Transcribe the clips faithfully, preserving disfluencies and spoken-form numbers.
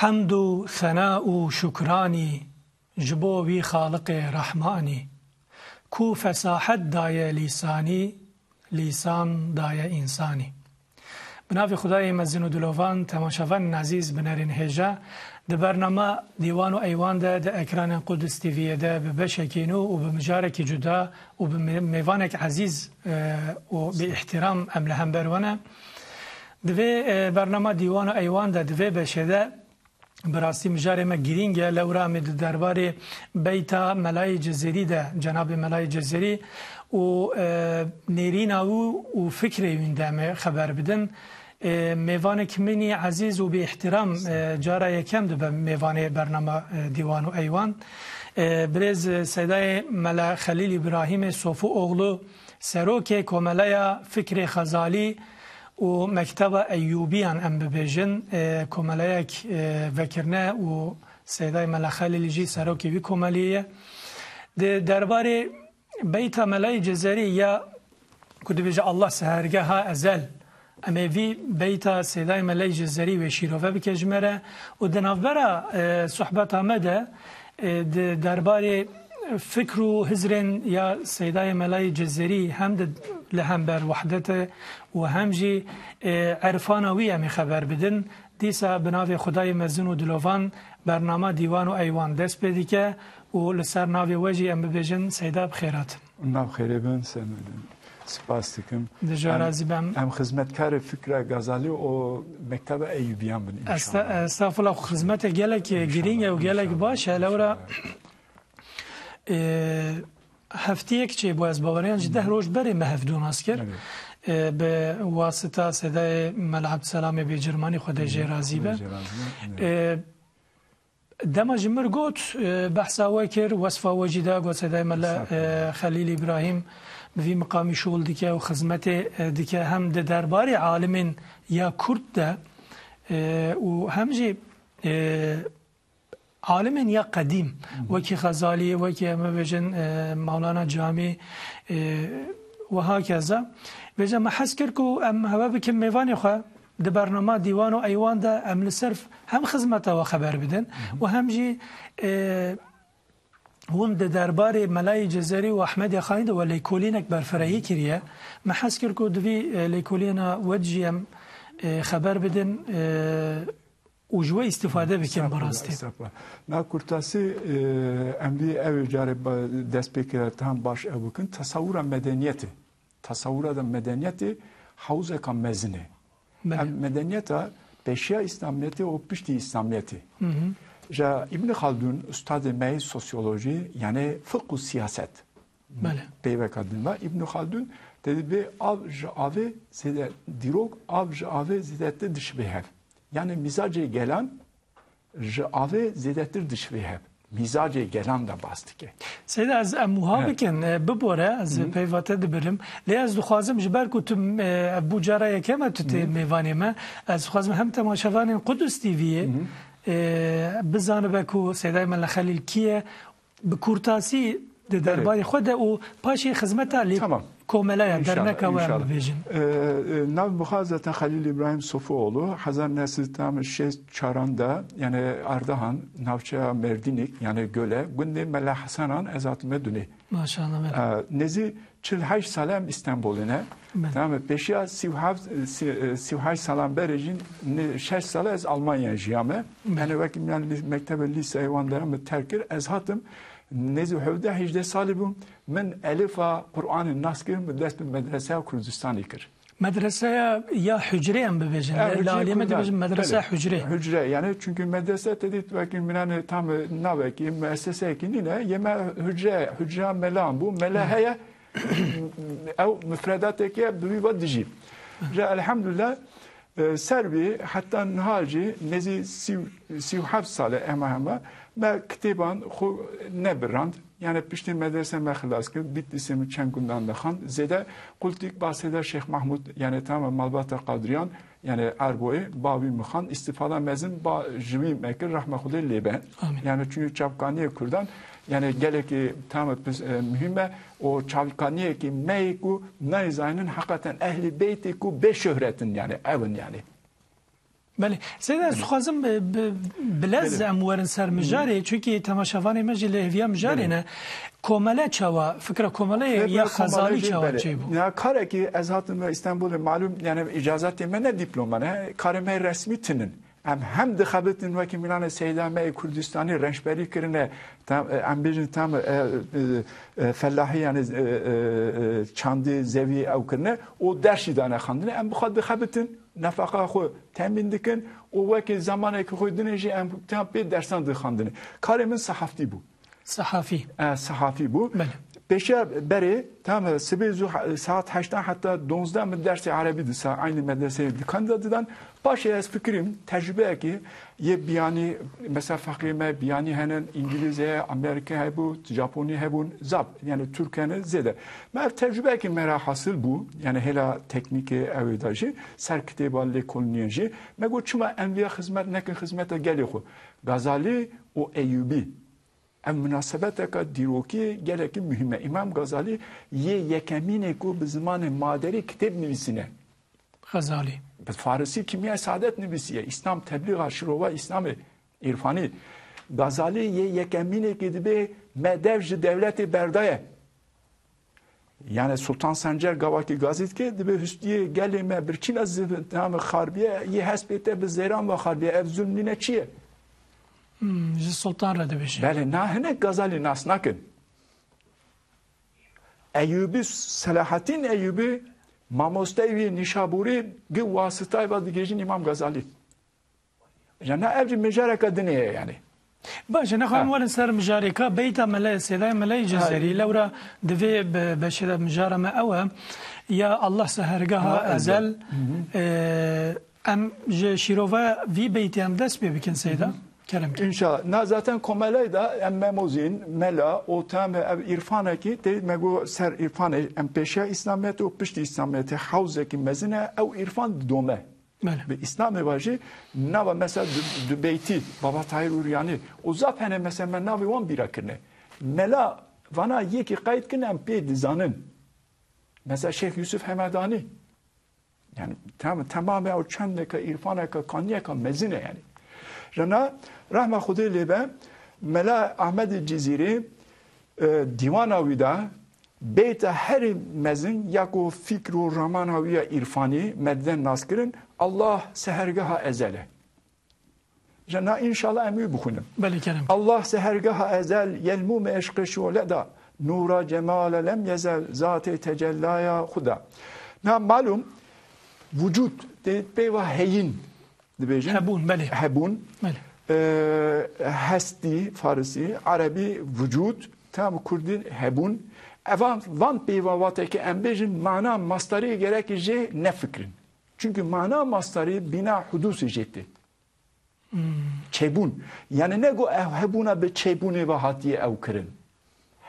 Hemd û sena û şukranî ji bo wî Xaliqê Rehmanî, ku fesahet daye lîsanî, lîsan daye însanî. Bi navê Xwedayê mezin û dilovan, temaşevanên ezîz, binerên hêja, di bernama Dîwan û Eywan de, di ekranên Qudus T V'yê de bi beşekî nû û bi mijarekî cuda û bi mê-, mêvanek ezîz, e, û bi îhtiram em li hember we ne. Di vê, e, bernama Dîwan û Eywan de, di vê beşê de, bi rastî mijarê me girîng e, lewra em ê di derbarê beyta Melayê Cizêrî de, cenabê Melayê Cizêrî û, e, nêrîna wî û fikrê wîn de em ê xeber bidin. E, mêvanek min î ezîz û bi îhtiram, e, cara yekem dibe mêvanê bernama, e, Dîwan û Eywan. E, birêz, e, Seydayê Mela Xelîl Îbrahîmê Sofuoğlu, serokê Komeleya Fikrê Xezalî û Mekteba Eyyûbiyan em bibêjin, e, komeleyek, e, vekirine û Seydayê Mela Xelîlî jî serokê wî komeliyê ye. Di derbarê beyta Melayê Cizêrî ya ku dibêje Allah sehergeha ezel, em ê vî beyta Seydayê Melayê Cizêrî wê şîrove bike ji me re û di navbera, e, sohbeta me de, e, di derbarê fikr û hizrên ya Seydayê Melayê Cizêrî hem di, li hember wehdete û hem jî, e, erfana wî em ê xeber bidin. Dîsa bi navê Xwedayê mezin û dilovan bernama Dîwan û Eywan dest pê dike û li ser navê we jî em bibêjin Seyda bi xêr hatin. Nav xêrê bin, sen spas dikim. Di jê razî bem. Em xizmetkarê Fikra Gazalî û Mekteba Eyyûbiyan bin, Esta-, inşallah. Estağfurullah, xizmetê gelek girîng e û gelek baş e. Lewra, e, heftiyek çêbû, ez bawer im ji deh roj berê me hevdû nas kir. Evet. E, bi wasita Sedayê Mela Ebdselamê Bêcirmanî, Xwedê jê razî be. Xwedê jê razî be. Evet. E, Dema ji mir got, e, behsa we kir, wesfa we jî da, got Sedayê Mela, e, Xelîl Îbrahîm bi vî miqamî şûl dike û xizmetê, e, dike hem di derbarê alimên ya Kurd de, e, û hem jî, e, alimên ya qedîm, wekî Xezalî, wekî em bibêjin, e, Mewlana Camî, e, û hakeza. Vêca me hez kir ku em heve bikin mêvanê xwe, di bernama Dîwan û Eywan de em li ser hem xizmeta we xeber bidin û hem jî, e, hûn di derbarê Melayê Cizêrî û Ehmedê Xanî de we lêkolînek berfirehî kiriye. Me hez kir ku di vî, e, lêkolîna we de jî em, e, xeber bidin, e, û ji we îstîfade bikin bi rastî. Estağfurullah, estağfurullah. Na kurtasî, e, em vî ew ê carê ba-, dest pê kire tam baş ew bikin. Tesawura medeniyetê. Tesawura de medeniyetê hewzeka mezin e. Belê. Ev medeniyeta pêşiya Îslamiyetê û piştî Îslamiyetê. Hı hı. Ja Îbn Xaldun, ustadê me yê sosyolojî, yani fiqh û siyaset. Belê. Peyveka din ve Îbn Xaldun dedi, bê av ji avê zêde, dîrok av ji avê zêdetir dişibê hev. Yani mizacê gelan ji avê zêdetir dişibê hev. Mizacê gelan de bas dike. Seyda, ez em wiha bikin, e, bibore, ez peyva te dibirim. Lê ez dixwazim, ji ber ku tu, e, bû cara yekem e tu tê mêvanê me, ez dixwazim hem temaşevanên Qudus T V'yê, e, bizanibe ku Seydayê Mela Xelîl kî ye, bi kurtasî di derbarê xwe de û paşê xizmeta lê komeleya derneka we em bibêjin. Ee, e, nav bixwe zaten Xelîl Îbrahîm Sofuoğlu, hezar neh sed tam şêst çaran de, yani Ardahan, navçeya Merdînîk, yani Göle, gundê Mela Hesenan ez hatime dunê. Maşallah, belê. Ee, nêzî çil heşt sale em Îstanbulê ne. Belê. Tamam, pêşiya sî û heft, sî, e, sî û heşt salan berê jî ne, şeş sale ez Almanya jiyame. Belê. Yani wekî min li-, mektebe lîseyê wan de min terk kir, ez hatim, nêzî hevdeh hejdeh salî bûm, min elifa Qur'anê nas kir, min dest bi medreseya Kurdistanê kir. Medreseya ya hucrê em bibêjin. E, li, li aliyê me dibêjin medreseya hucrê. Belê. Hucre, yani çünkü medrese te dît wekî minanê tam navekî, müesseseyekî nîne, yê me hucre, hucreya melan bû, mela heye, ew mifredateke bi vî ve dijî. Re elhamdülillah, e, ser vî heta niha jî nêzî sî, sî û heft sale hema hema me kitêban xwe nebirand. Yani piştî medrese me xilas kir, Bitlîsê min çend gundan dixwand. Zêde qultîk ba Seyda Şêx Mahmud, yani tamam malbata Qadiriyan, yani Erboyê, ba wî min xwend, îstîfada mezin ba ji wî me kir, rehma Xwedê lê be. Amîn. Yani çünkü çavkaniyê Kurdan, yani gelekî tamam pis, e, muhîm e, o çavkaniyekî me yê ku nayê zaynin heqeten ehlî beytê ku bê şöhretin yani, ew in yani. Belê. Seyda, ez dixwazim bi, bi, bi lez Belê. em werin ser mijarê, çunkî temaşevanê me jî li hêviya mijarê Belê. ne. Komele çawa, fikra komeleyê Fikra ya Xezalî komeleyê jî çawa belê. çêbû? Ya karekî ez hatim Îstanbulê, malûm, yani îcazatê me ne diploma ne, karê me resmî tinin. Em hem dixebitin wekî Mîlanê Seyda me yê Kurdistanî rençberî kirine, tam, em bêjin tam, e, e, e, fellahî, yani, e, e, e, çandî zevî ew kirine û ders jî dane xandinê. Em bi xwe dixebitin, nefeqa xwe temîn dikin û wekî zemanekî xwe dinê jî em tam pê dersan dixandinê. Karê min sehaftî bû. Sehafî. E, sehafî bû. Belê. Pêşiya berê, tam sibê zû he-, saet heştan heta donzdeh min dersê erebî disa, aynî medreseyê dikan de didan. Paşê ez fikirîm, tecrubeyekî yê biyanî, mesela feqîrê me biyanî henin, îngilîz heye, amerîkî hebû, japonî hebûn, zaf, yani tirk hene zêde. Me ev tecrubeyekî me re hasil bû, yani hêla teknîkê ew ê de jî, ser kitêba lêkolîniyê jî. Me got, çima em viya xizmet nekin xizmeta gelê xwe? Gazalî û Eyûbî. Ev minasebeteka dîrokî gelekî muhîm e. Îmam Gazalî yê yekemîn e ku bi zimanê maderî kitêb nivîsîne. Xezalî. Bi farisî Kîmya Saadet nivîsiye. Îslam teblîxa şirova Îslamê, îrfanî. Gazalî yê yekemîn e ku dibê me dev ji dewletê berdaye. Yani Sultan Sencer gavakî gazî dike, dibê hustiyê gelê me birçîna ziv-, tam xarbiye, yê hespê te bi zêran ve xarbiye. Ev zulm nîne çi ye? Hmm, ji Sultan re dibêje. Belê, na hinek Gazalî nas nakin. Eyûbî, Selahattîn Eyûbî, mamosteyê wî Nîşaburî, gi wasitayê ve digihîjin Îmam Gazalî. Jana ev jî mijareke dinê ye yani. Baş e, nexwe em Ha. werin ser mijarê ka beyta Mele, Sêdayê Meleyê Cezerî, Ha. lewra divê bi beşê de mijara me ew e, ya Allah sehergeha Ha, ezel, ezel. Hı hı. e, em ji şîrova vî beytê em dest pê bikin Seyda. Hı hı. Kerem ke. İnşallah. Na zaten komeley de em memozîn, mela, o tam ev îrfanekî tê me got ser îrfanê em pêşiya Îslamiyetê û piştî Îslamiyetê hewzekî mezin e, ew îrfan didome. Belê. Bi Îslamê ve jî nava mesela du, du beytî, Baba Tahir Uryanî, û zaf hene mesela me navê wan bîra kirine. Mela vana yekî qeyd kin em pê dizanin. Mesela Şeyh Yusuf Hemedanî. Yani tam, tamamê ew çendeke îrfaneke kaniyeke mezin e yani. Rena rehma Xwedê lê be, Mela Ahmedê Cizîrî, e, dîwana wî de beyta herî mezin ya ku fikr û ramana wî ya îrfanî me dide nas kirin, Allah sehergeha ezel e. Jana înşallah em wî bixwînin. Belê kerem. Allah sehergeha ezel, yelmûm eşqê şole da, nûra cemale lem yezel, zatê tecellaya Xuda. Na malum, vücud, tê pêva heyîn dibêjin. Hebûn, belê. Hebûn. Belê. Ee, hestî, farisî, erebî, vücud, tam kurdî, hebûn. Evan, van pêva wate ki em bêjin, mana mastarî gerek jê nefikrin. Çünkü mana mastarî bîna hudûsê jê tê. Hmm. Çêbûn. Yani ne go ev hebûna bi çêbûnê ve hatiye ew kirin.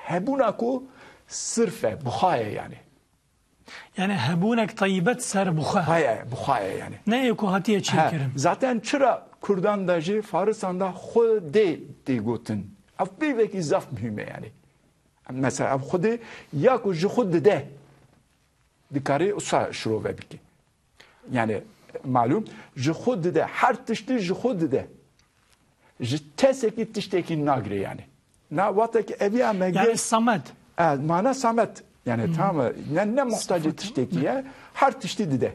Hebûna ku sirf e, buxa ye yani. Yani hebûnek taybet ser buxa. Buxa ye, buxa ye yani. Ne yê ku hatiye Ha, çêkirin. Zaten çira Kurdan da jî, Farisan da Xwedê tê gotin. Ev pêvekî zaf muhîm e yani. Mesela ev Xwedê ya ku ji xwe dide. Dikarî usa şirove bike. Yani malum, ji xwe dide, her tiştî ji xwe dide. Ji tesekî tiştekî nagire yani. Na wate ki eviya me Yani gel- Samed. E, mana Samed. Yani Hmm. tamam, ne, ne muhtacê Sıfat. tiştekî ye, her tiştî dide.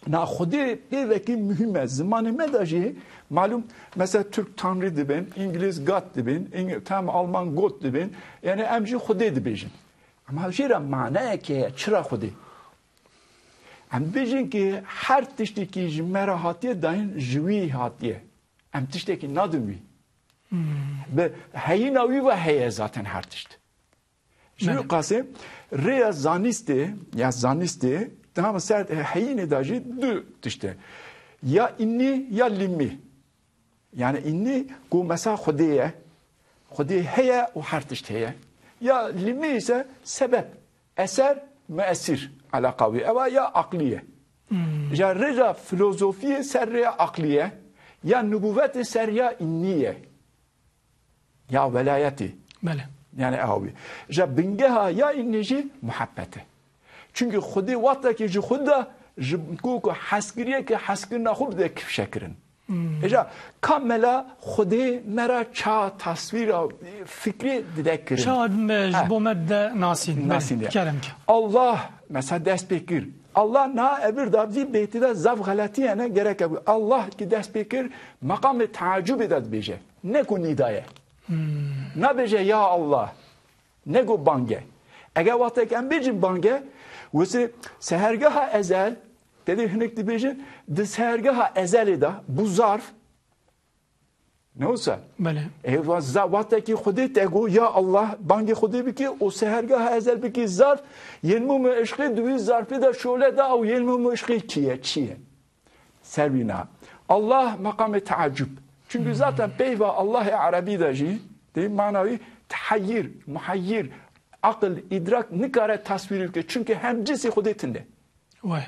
Na Xwedê pêvekî muhîm e. Zimanê me de jî malum, mesela Türk Tanrı dibin, İngiliz God dibin, İng-, tam Alman Gott dibin. Yani em jî Xwedê dibêjin. Ama jê re manayek heye, çira Xwedê? Em bêjin ki her tiştekî ji me re hatiye dayîn, ji wî hatiye. Em tiştekî nadin wî. Hmm. Bi heyîna wî ve heye zaten her tişt. Ji wî Belê. qasê rêya zanîstê, ya zanîstê, tamam, ser heyînê de jî du tişt e. Ya înnî ya lîmmî. Yani înnî ku mesela Xwedê ye, Xwedê heye û her tişt heye. Ya lîmî ise sebep, eser, müessir alaqa wî. Ewa ya aqlî ye. Hmm. Ja rêja filozofiyê ser rêya aqlî ye, ya nubûvetê ser ya înnî ye. Ya welayetê. Belê. Yani ew wî. Ja bingeha ya înnî jî muhebbet e. Çünkü Xwedê wextekî ji xwe de Ji ku ku hezkiriyeke hezkirina xwe bide kifşekirin. Îja ka mela Xwedê me ra ça tasvîra fikrê dide kirin. Ça me ji He. bo me de nasîn. Nasîn Belê, de. Kerem ke. Allah, mesela dest pê kir. Allah na evir da vî bêtî de zaf xeletî hene, gerek ew. Allah ki dest pê kir, meqamê teacubê de dibêje. Ne ku nîda ye. Nabêje ya Allah. Ne ku bang e. Eger wextek em bêjin bang e, wisi sehergeha ezel, tedê hinek dibêjin, di sehergeha ezelê de, bu zarf, ne wisa? Belê. E, wa-, za-, wextekî Xwedê te got, ya Allah, bangê Xwedê bikî, û sehergeha ezel bikî zarf, yên mûm û işqê di wî zarfê de şole da, û yên mûm û işqê kî ye, çi ye? Ser wî na. Allah meqamê teacub. Çünkü zaten peyva Allahê Erebî de jî, dê mana wî teheyir, muheyir, aqil, îdrak nikare tasvîr bike. Çünkü hem cinsê Xwedê tune. Wê.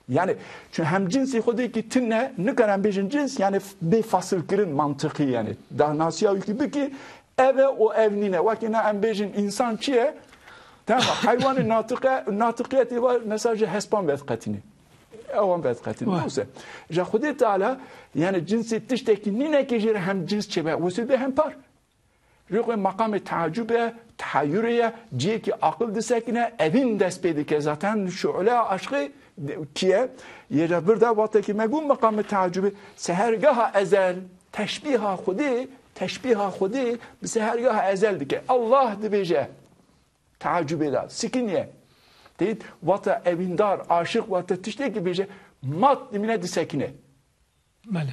Yani, çünkü hem cinsê Xwedê ki tune, nikarin bêjin cins, yani bê fasilkirin mantıqî yani. Danasiya wî ki bikî, ev e û ev nîne. Wekî na em bêjin însan çi ye? Tamam, heywanê natiqe, natiqiyetê var, mesela ji hespan vediqetînî. Ewan vediqetînî. Wah. Neyse. Ji Xwedê Teala, yani cinsê tiştekî nîne ki jê re hem cins çêbe, wesê be hem par. Ji xwe meqamê teacubê, tehayurê ye, ciyekî aqil disekine, evîn dest pê dike. Zaten şuleya aşqê de-, kiye? Yê re bir de wextekî me got meqamê teacubê, sehergeha ezel, teşbîha Xwedê, teşbîha Xwedê bi sehergeha ezel dike. Allah dibêje, teacubê de, sikiniye. Tê wata evîndar, aşiq, wata tiştekî bêje, mat dimîne disekine. Belê.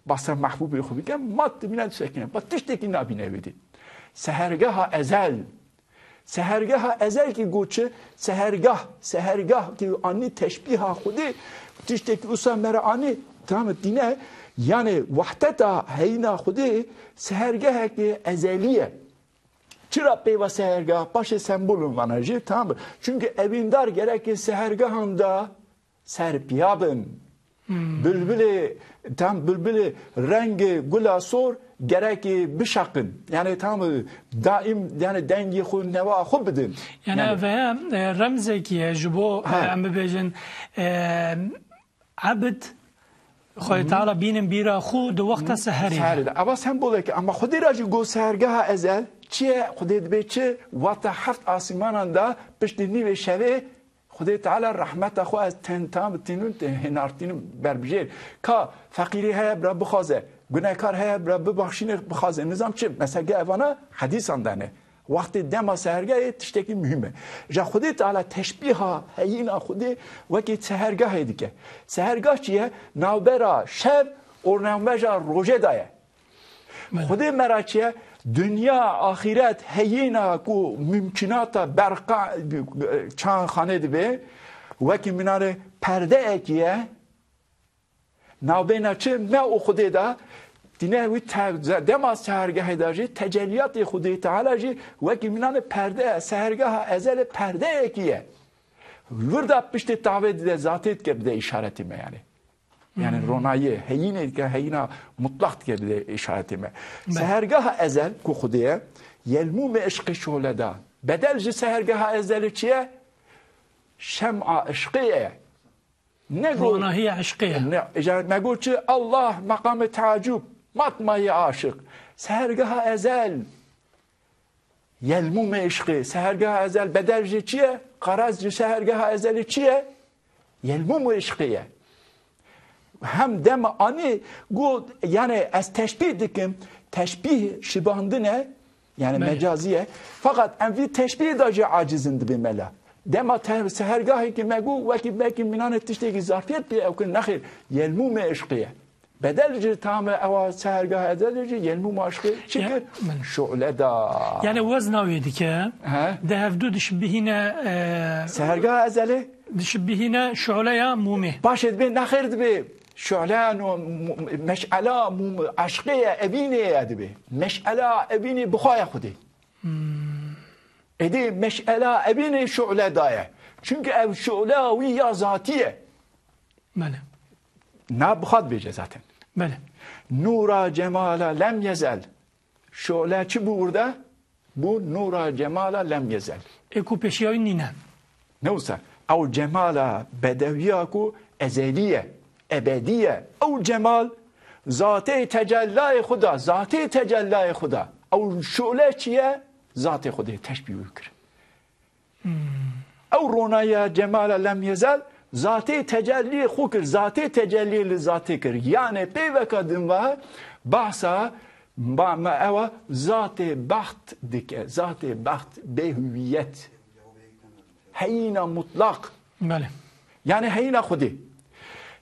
Basa mehbûbê xwe bike, mat dimîne disekine. Ba tiştekî nabîne wê dî. Sehergeha ezel. Sehergeha ezel ki got çi? Sehergah, sehergah ki anî teşbîha Xwedê, tiştekî usa me re anî, tamam dîne, yani wehdeta heyîna Xwedê sehergeheke ezelî ye. Çira peyva sehergah, paşê sembolin vana jî, tamam. Çünkü evîndar gerek sehergehan da serpiya bin. Bilbilê, tam bilbilê rengê gula sor gerekê bişaqin. Yani tam daim, yani dengê xwe, newa xwe bidin. Yani Yani ve, e, remzekî ye ji bo, Ha. e, em bibêjin, e, ebid Xwedê Teala bînin bîra xwe di wexta seherê de. Seherê de. Eva sembolek e. Ama Xwedê ra jî got sehergeha ezel. Çi ye? Xwedê dibê çi? Wata heft asîmanan da piştî nîvê şevê Xwedê Teala rehmeta xwe ez ten tam tînim, te hênartînim berbijêr. Ka feqîrî heye bira bixwaze, gunehkar heye bira bibaxşîne bixwaze. Nizam çi? Mesela evana hedîsan de ne. Wextê dema sehergehê tiştekî muhîm e. Ja Xwedê Teala teşbîha heyîna Xwedê wekî sehergehê dike. Sehergah çi ye? Navbera şev û navbeja rojê de ye. Belê. Xwedê me ra çi ye? Dinya, axîret, heyîna ku mumkînata berqa, çanxanê dibe, wekî minare perdeyekî ye. Navbeyna çi? Me û Xwedê de dîne wî te-, dema sehergehê de jî tecelliyatê Xwedê Teala jî wekî minane perde, sehergeha ezelê perdeyekî ye. Vir de piştê tavê dide zatê dike bide îşaretê me yani. Yani Hmm. ronayê, heyînê dike, heyîna mutlaq dike bide îşaretê me. Be. Sehergeha ezel ku Xwedê ye, yelmûmê eşqê şole da. Bedel ji sehergeha ezelê çi ye? Şema eşqê ye. Ne got Ronahiya eşqê ye. Ne, îca me got çi? Allah, meqamê teacub, matmayê aşiq. Sehergeha ezel. Yelmûmê eşqê. Sehergeha ezel bedel ji çi ye? Qaraz ji sehergeha ezelê çi ye? Yelmûmê eşqê ye. Hem dem anî got, yani ez teşbîh dikim. Teşbîh şibandine, yani Belê. mecazî ye. Fakat em vî teşbîhê de jî acizin dibê mela. Dema te-, sehergahê ki me got, wekî belkî minane tiştekî zarfiyet pê ew kin. Nexêr, yelmûmê eşqê ye. Bedel ji tam e ewa sehergah ezelê jî yelmûm aşqê çi Ya, kir? min. Şule da. Yani wezna wê dike, He? de hevdu dişibihîne, e, Sehergah ezelê? dişibihîne şuleya mûmê. Paşê dibê, nexêr dibê. Şuleya no, mu-, meşela mûm aşqê ye, evînê ye dibê. Meşela evînê bixwaya Xwedê. Êdî meşela evînê şule daye. Çünkü ev şuleya wî ya zatî ye. Belê. Na bi xwe dibêje zaten. Belê. Nûra cemala lem yezel. Şule çi bû burada? Bû nûra cemala lem yezel. Ê ku pêşiya wî nîne. Ne wisa? Ew cemala bedewiya ku ezelî ye, ebedî ye. Ew cemal zatê tecellayê xwe da, zatê tecellayê xwe da. Ew şole çi ye? Zatê Xwedê teşbîh wî kir. Ew ronayiya cemala lem yezel, zatê tecelliyê xwe kir, zatê tecelliyê li zatê kir. Yanê peyveka din ve bahsa ba-, me ewa zatê bext dike, zatê bext bê hüviyet. Heyîna mutlaq. Belê. Yani heyîna Xwedê.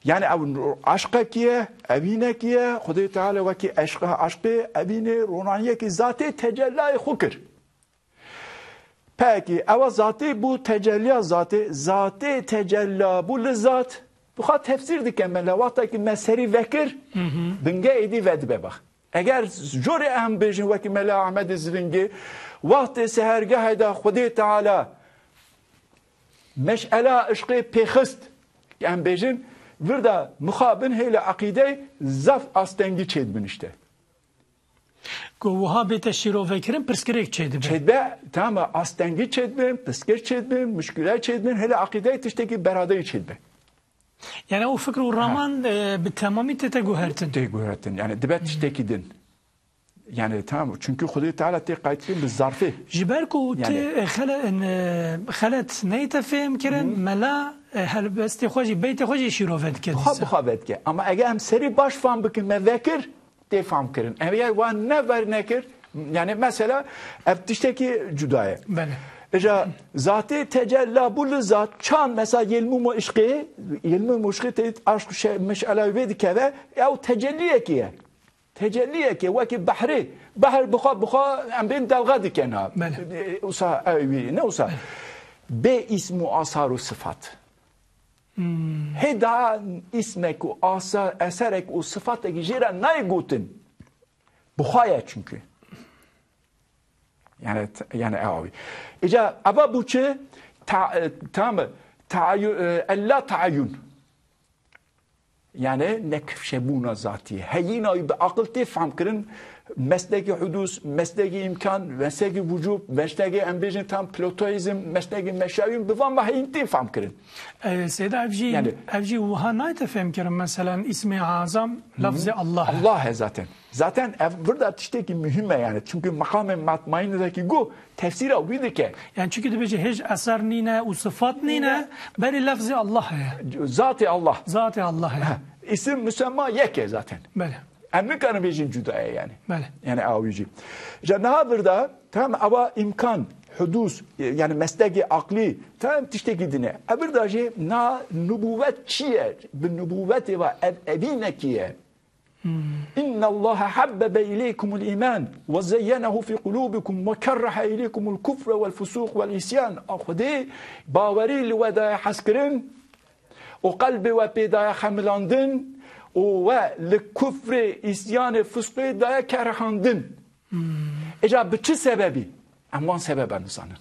Yani ew eşqekî ye, evînekî ye, Xwedê Teala wekî eşq-, eşqê, evînê, ronaniyekî zatê tecellayê xwe kir. Peki, ewa zatê bû tecelliya zatê, zatê tecella bû li zat. Bi xwe tefsîr dike me le, wextekî me serî vekir, Hı hı. binge êdî vedibe bax. Eger jorê em bêjin wekî Mela Ahmedê Zivingê, wextê sehergehê de Xwedê Teala meşela işqê pêxist, em bêjin, vir de mixabin hêle eqîdey zaf astengî çêdibin işte. Ku wiha bête şîrovekirin, pirsgirêk çêdibe. Çêdibe, tamam, astengî çêdibin, pirsgir çêdibin, muşkile çêdibin, hêle eqîdey tiştekî beradeyî çêdibe. Yani o fikr û Ha. raman, e, bi temamî tête guhertin. Tê guhertin. Yani dibe tiştekî din. Yani tamam. Çünkü Xwedê Teala tê qaytkirin bi zarfê. Ji ber ku Yani tê, e, xele-, e, xelet neyte fêm kirin, Hı. mela, e, helbestê xwe jî, beytê xwe jî şîrove dike Buxa dîsa. buxa vedike. Ama eger em serî baş fam bikin me vekir, tê fam kirin. Eger wan ne ver nekir, yani mesela ev tiştekî cuda ye. Belê. Îja zatê tecella bû li zat çan mesela yelmûmo işqê, yelmûmo işqê te aşk şey, meşela wê dikeve, ew tecelliyekî ye. Tecelliyekê wekî behrê, behr bixwe, bixwe em bên delga dikena. Belê. E, usa ew wî, ne usa. Belê. Bê îsm û asar û sifat. Hmm. Hê daha îsmek û asa-, eserek û sifatek jê re nayê gotin. Bixwe ye çünkü. Yani, t-, yani ew wî. Îca eva bû çi? Ta-, e, tam, taayyu-, e, ella taayun. Yani nekifşebûna zatî. Heyîna wî bi aqil tê fam kirin, meslegî hudûs, meslegî îmkan, meslegî wucûb, meslegî em bêjin tam plotoîzm, meslegî meşawîn bi van ve heyîn tê fam kirin. E, Seyda, ev jî, Yani ev jî wiha nayte fêm kirin, meselen îsmê azam, Hı hı. lafzê Allah. Allah e zaten. Zaten ev burada tiştekî muhim e yani. Çünkü maqamê matmaînekî go tefsîra wî dike. Yani çünkü dibêje hêj eser nîne û sifat nîne, Nîne. berî lafzê Allah heye. Zatê Allah. Zatê Allah heye. Ha, isim müsemma yek e zaten. Belê. Em nikarin bêjin cuda ye yani. Belê. Yani awî jî. Îca niha burada tam eva îmkan, hudûs, yani meslegî aqlî, tam tiştekî din e. Ev burada jî na nubûvet çi ye? Bi nubûvetê ve ev evînekî ye. Hmm. İnnallaha habbebe ileykumul iman ve zeyyenehu fi kulubikum ve kerreha ileykumul kufre vel fusuq vel isyan. A Xwedê bawerî li we daye hez kirin û qelbê we pê daye xemilandin û we li kufrê, îsyanê, fisqê daye kerhandin. Hmm. Îca bi çi sebebî? Em wan sebebe nizanin.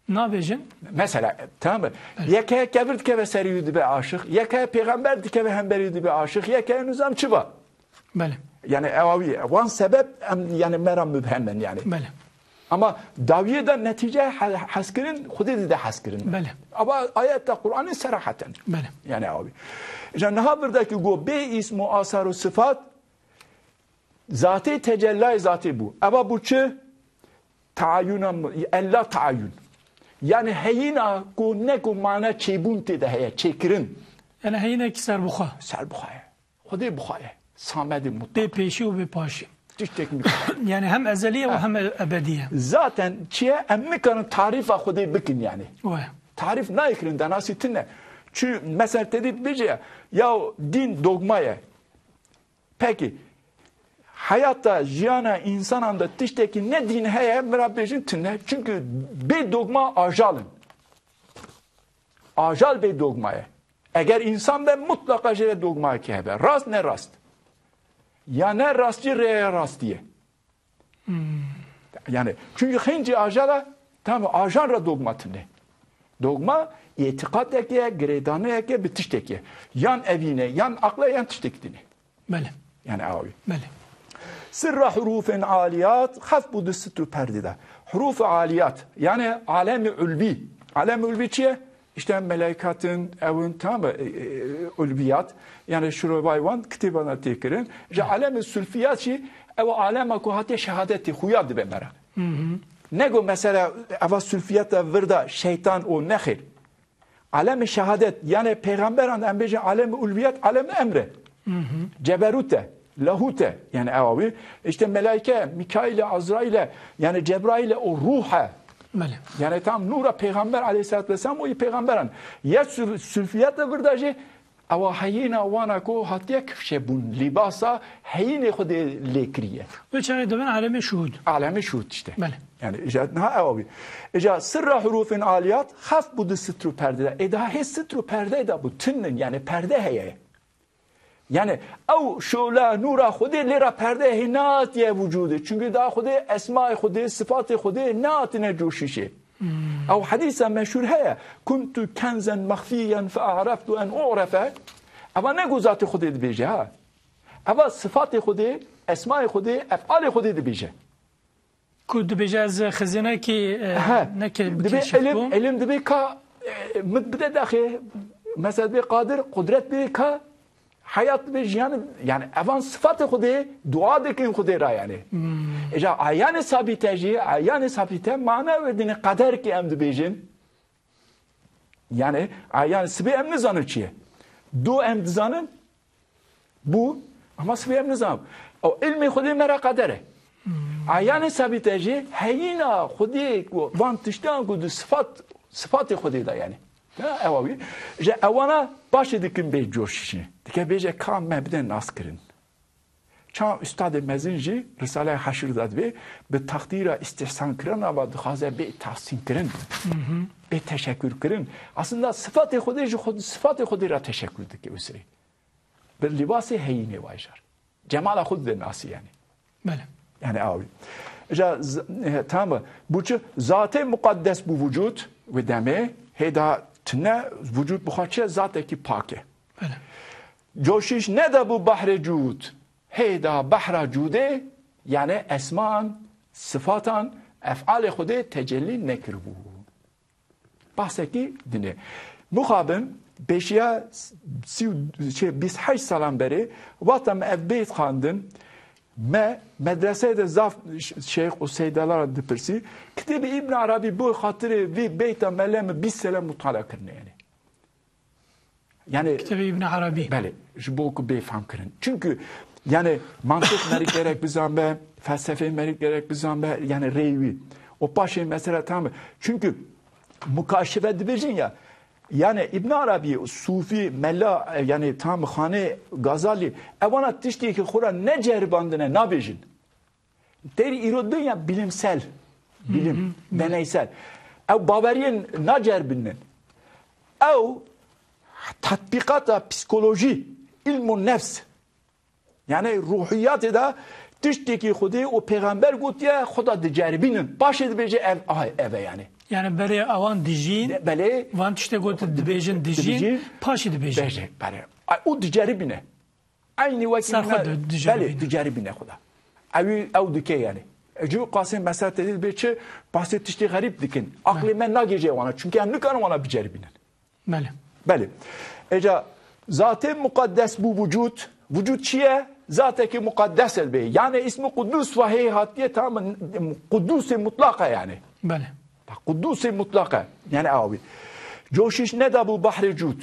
Nabêjin? Mesela, tamam mı? Evet. Yeke kevir dikeve serî wî dibe aşiq, yeke pêxember dikeve hemberî dibe aşiq, yeke nizam çi va? Belê. Yani ew wî, wan sebep em, yani me ra mübhem in yani. Belê. Ama dawiyê de netice he-, hez kirin, Xwedê dide hez kirin. Belê. Ama ayet de Qur'anê serahaten. Belê. Yani ew wî. Îca niha virdekî go bê îsm û asar û sifat, zatê tecellayê zatê bû. Eva bû çi? Taayuna mı-, ella taayun. Yani heyîna ku ne ku mana çêbûn tê de heye, çêkirin. Yani heyînekî serbixwe. Serbixwe ye. Xwedê bixwe ye. Samedê mutlak. Bê pêşî û bê paşî. Tiştek mi? Yani hem ezeliye û Ha. hem e-, ebediye. Zaten çiye em nikarin tarifa Xwedê bikin yani. Wê. Tarif nayê kirin, denasî tune. Çi mesela te dî bêje ya dîn dogma ye. Peki, heyata, jiyana însanan de tiştekî ne dîn heye, min re bêjin tune. Çünkü bê dogma ajal in. Ajal bê dogma ye. Eger însan be, mutlaka jê re dogmayekî hebe. Rast ne rast. Ya ne rastî rêya rastî ye. Hmm. Yani, çünkü xêncî ajal e, tamam, ajan re dogma tune. Dogma, îtîqadek e, girêdaneyek e, bi tiştek e. Yan evîn e, yan aql e, yan tiştek din e. Belê. Yani awî. Belê. Sirra hurufin aliyat, xef bû di sit û perdê de. Huruf aliyat, yani alemi ulvi. Alem ulvî çi ye? İşte melaîkatin, ewin, tamam mı? E, e, ulviyat. Yani şirovay wan kitêbana tê kirin. Ji alem sulfiyat jî ew alema ku hatiye şehadetê xuya dibe me re. Nego mesela eva sulfiyata vir de şeytan û nexêr. Alem şehadet, yani peygamberan em bêjin alem ulviyat, alem emre. Ceberute, lahute, yani ewa wî. İşte melaîke, Mikaîle, Azraîle, yani Cebraîle û ruhe. Belê. Yani tam nura peygamber aleyhissalatu vesselam û peygamberan. Ya sül-, sülfiyata vir de jî ewa heyîna wana ku hatiye kifşe bûn, lîbasa heyînê Xwedê lê kiriye. Wê çaxê dibin alemê şuhûd. Alemê şuhûd işte. Belê. Yani îca niha ewa wî. Îca sirra hurufin aliyat xef bû di sitr û perde de. Ê daha hê sitr û perde de bû. Tinin yani perde heye. Yani ew şola nûra Xwedê lê ra perde hê natiye vücudê. Çünkü daha Xwedê esmayê Xwedê, sifatê Xwedê nehatine coşişê. Ew hadîsa meşhur heye. Kuntu kenzen mexfiyen fe a'reftu en u'refe. Eva ne ku zatê Xwedê dibêje ha. Eva sifatê Xwedê, esmayê Xwedê, ef'alê Xwedê dibêje. Ku dibêje ez xizînekî, e, He, neke dibê bikêşif ilim, bûm. Ilim dibê ka, e, mit bide daxê, mesela dibê qadir, qudret bê ka, heyat dibê jiyan, yani evan sifatê Xwedê, dua dikin Xwedê ra yani. Îca ayanê sabîte jî, ayanê sabîte mana werdinê qeder ki em dibêjin. Yani ayan sibê em nizanin çi ye. Do em dizanin, bû, ama sibê em nizanin. O ilmê Xwedê me re qeder e. Ayanê sabîte jî heyîna Xwedê ku van tiştan ku di sifat, sifatê Xwedê de yani. Ya ewa wî. Ji ewana paşê dikin bê coşişê. Dike bêje ka me bide nas kirin. Çawa Ustadê Mezin jî Risaleya Haşir de divê bi teqdîra îstîhsan kirina ve dixwaze bê tahsîn kirin, bê teşekkür kirin. Aslında sifatê Xwedê ji xwe, sifatê Xwedê re teşekkür dike wî sirê. Bi libasê heyînê vay jar. Cemala xwe dide nasî yani. Belê. Yani awi. Ja z-, e, tamam. Bu çi? Zatê mukaddes bu vücut ve demê hêda tine vücut bu xwe çi? Zatekî pak e. Belê. Coşiş nede bu bahrê cûd. Hêda behra cûdê, yani esman, sifatan, ef'alê Xwedê tecellî nekiribû. Bahsekî dinê. Mixabin pêşiya sî û, şey, bîst heşt salan berê, wexta me ev beyt xwendin, me medreseyê de zaf ş-, şeyx û seydalara dipirsî, kitêbê Îbn Arabî bo xatirê vî beyta me lê me bîst sene mutala kirine yani. Yani Kitabê Îbn Arabî. Belê, ji bo ku bê fam kirin. Çünkü yani mantık me gerek bizan be, felsefe me gerek bizan be, yani rêwî. O paşê mesela tamam. Çünkü mukaşefe dibêjin ya. Yani Îbn Arabî, Sufî, Mela, yani tam Xanê Gazalî, evana tiştê ki xura ne ceribandine nabêjin. Têrî îro dinya bilimsel, bilim, deneysel. Ew baweriyên nacerbînin. Ew tatbîqata psîkolojî, ilmû nefs, yani ruhiyatê de tiştekî Xwedê û pêxember gotiye, Xweda diceribînin. Paşê dibêje ev, aha, ev e yani. Yani berê awan dijîn, De-, belê. Van tiştê got dibêjin dijîn, Dijîn. Paşê dibêjin. Bêje, belê. Ay, û diceribîne. Eynî wekî Ser xwe me-, di-, diceribîne. Belê, diceribîne xwe de. Ew, ew dike yani. E, cû qasê mesela te dê bê çi, qasê tiştê xerîb dikin. Aqlê Belê. Me nagêje wana. Çünkü em nikarin wana biceribînin. Belê. Belê. Eca zatê mukaddes bu vücut. Vücut çi ye? Zatekî mukaddes e bê. Yani ismi kudus ve hey hatiye tam kudusê mutlak e yani. Belê. Kudusê mutlak e. Yani awi. Coşiş neda bu bahrê cûd.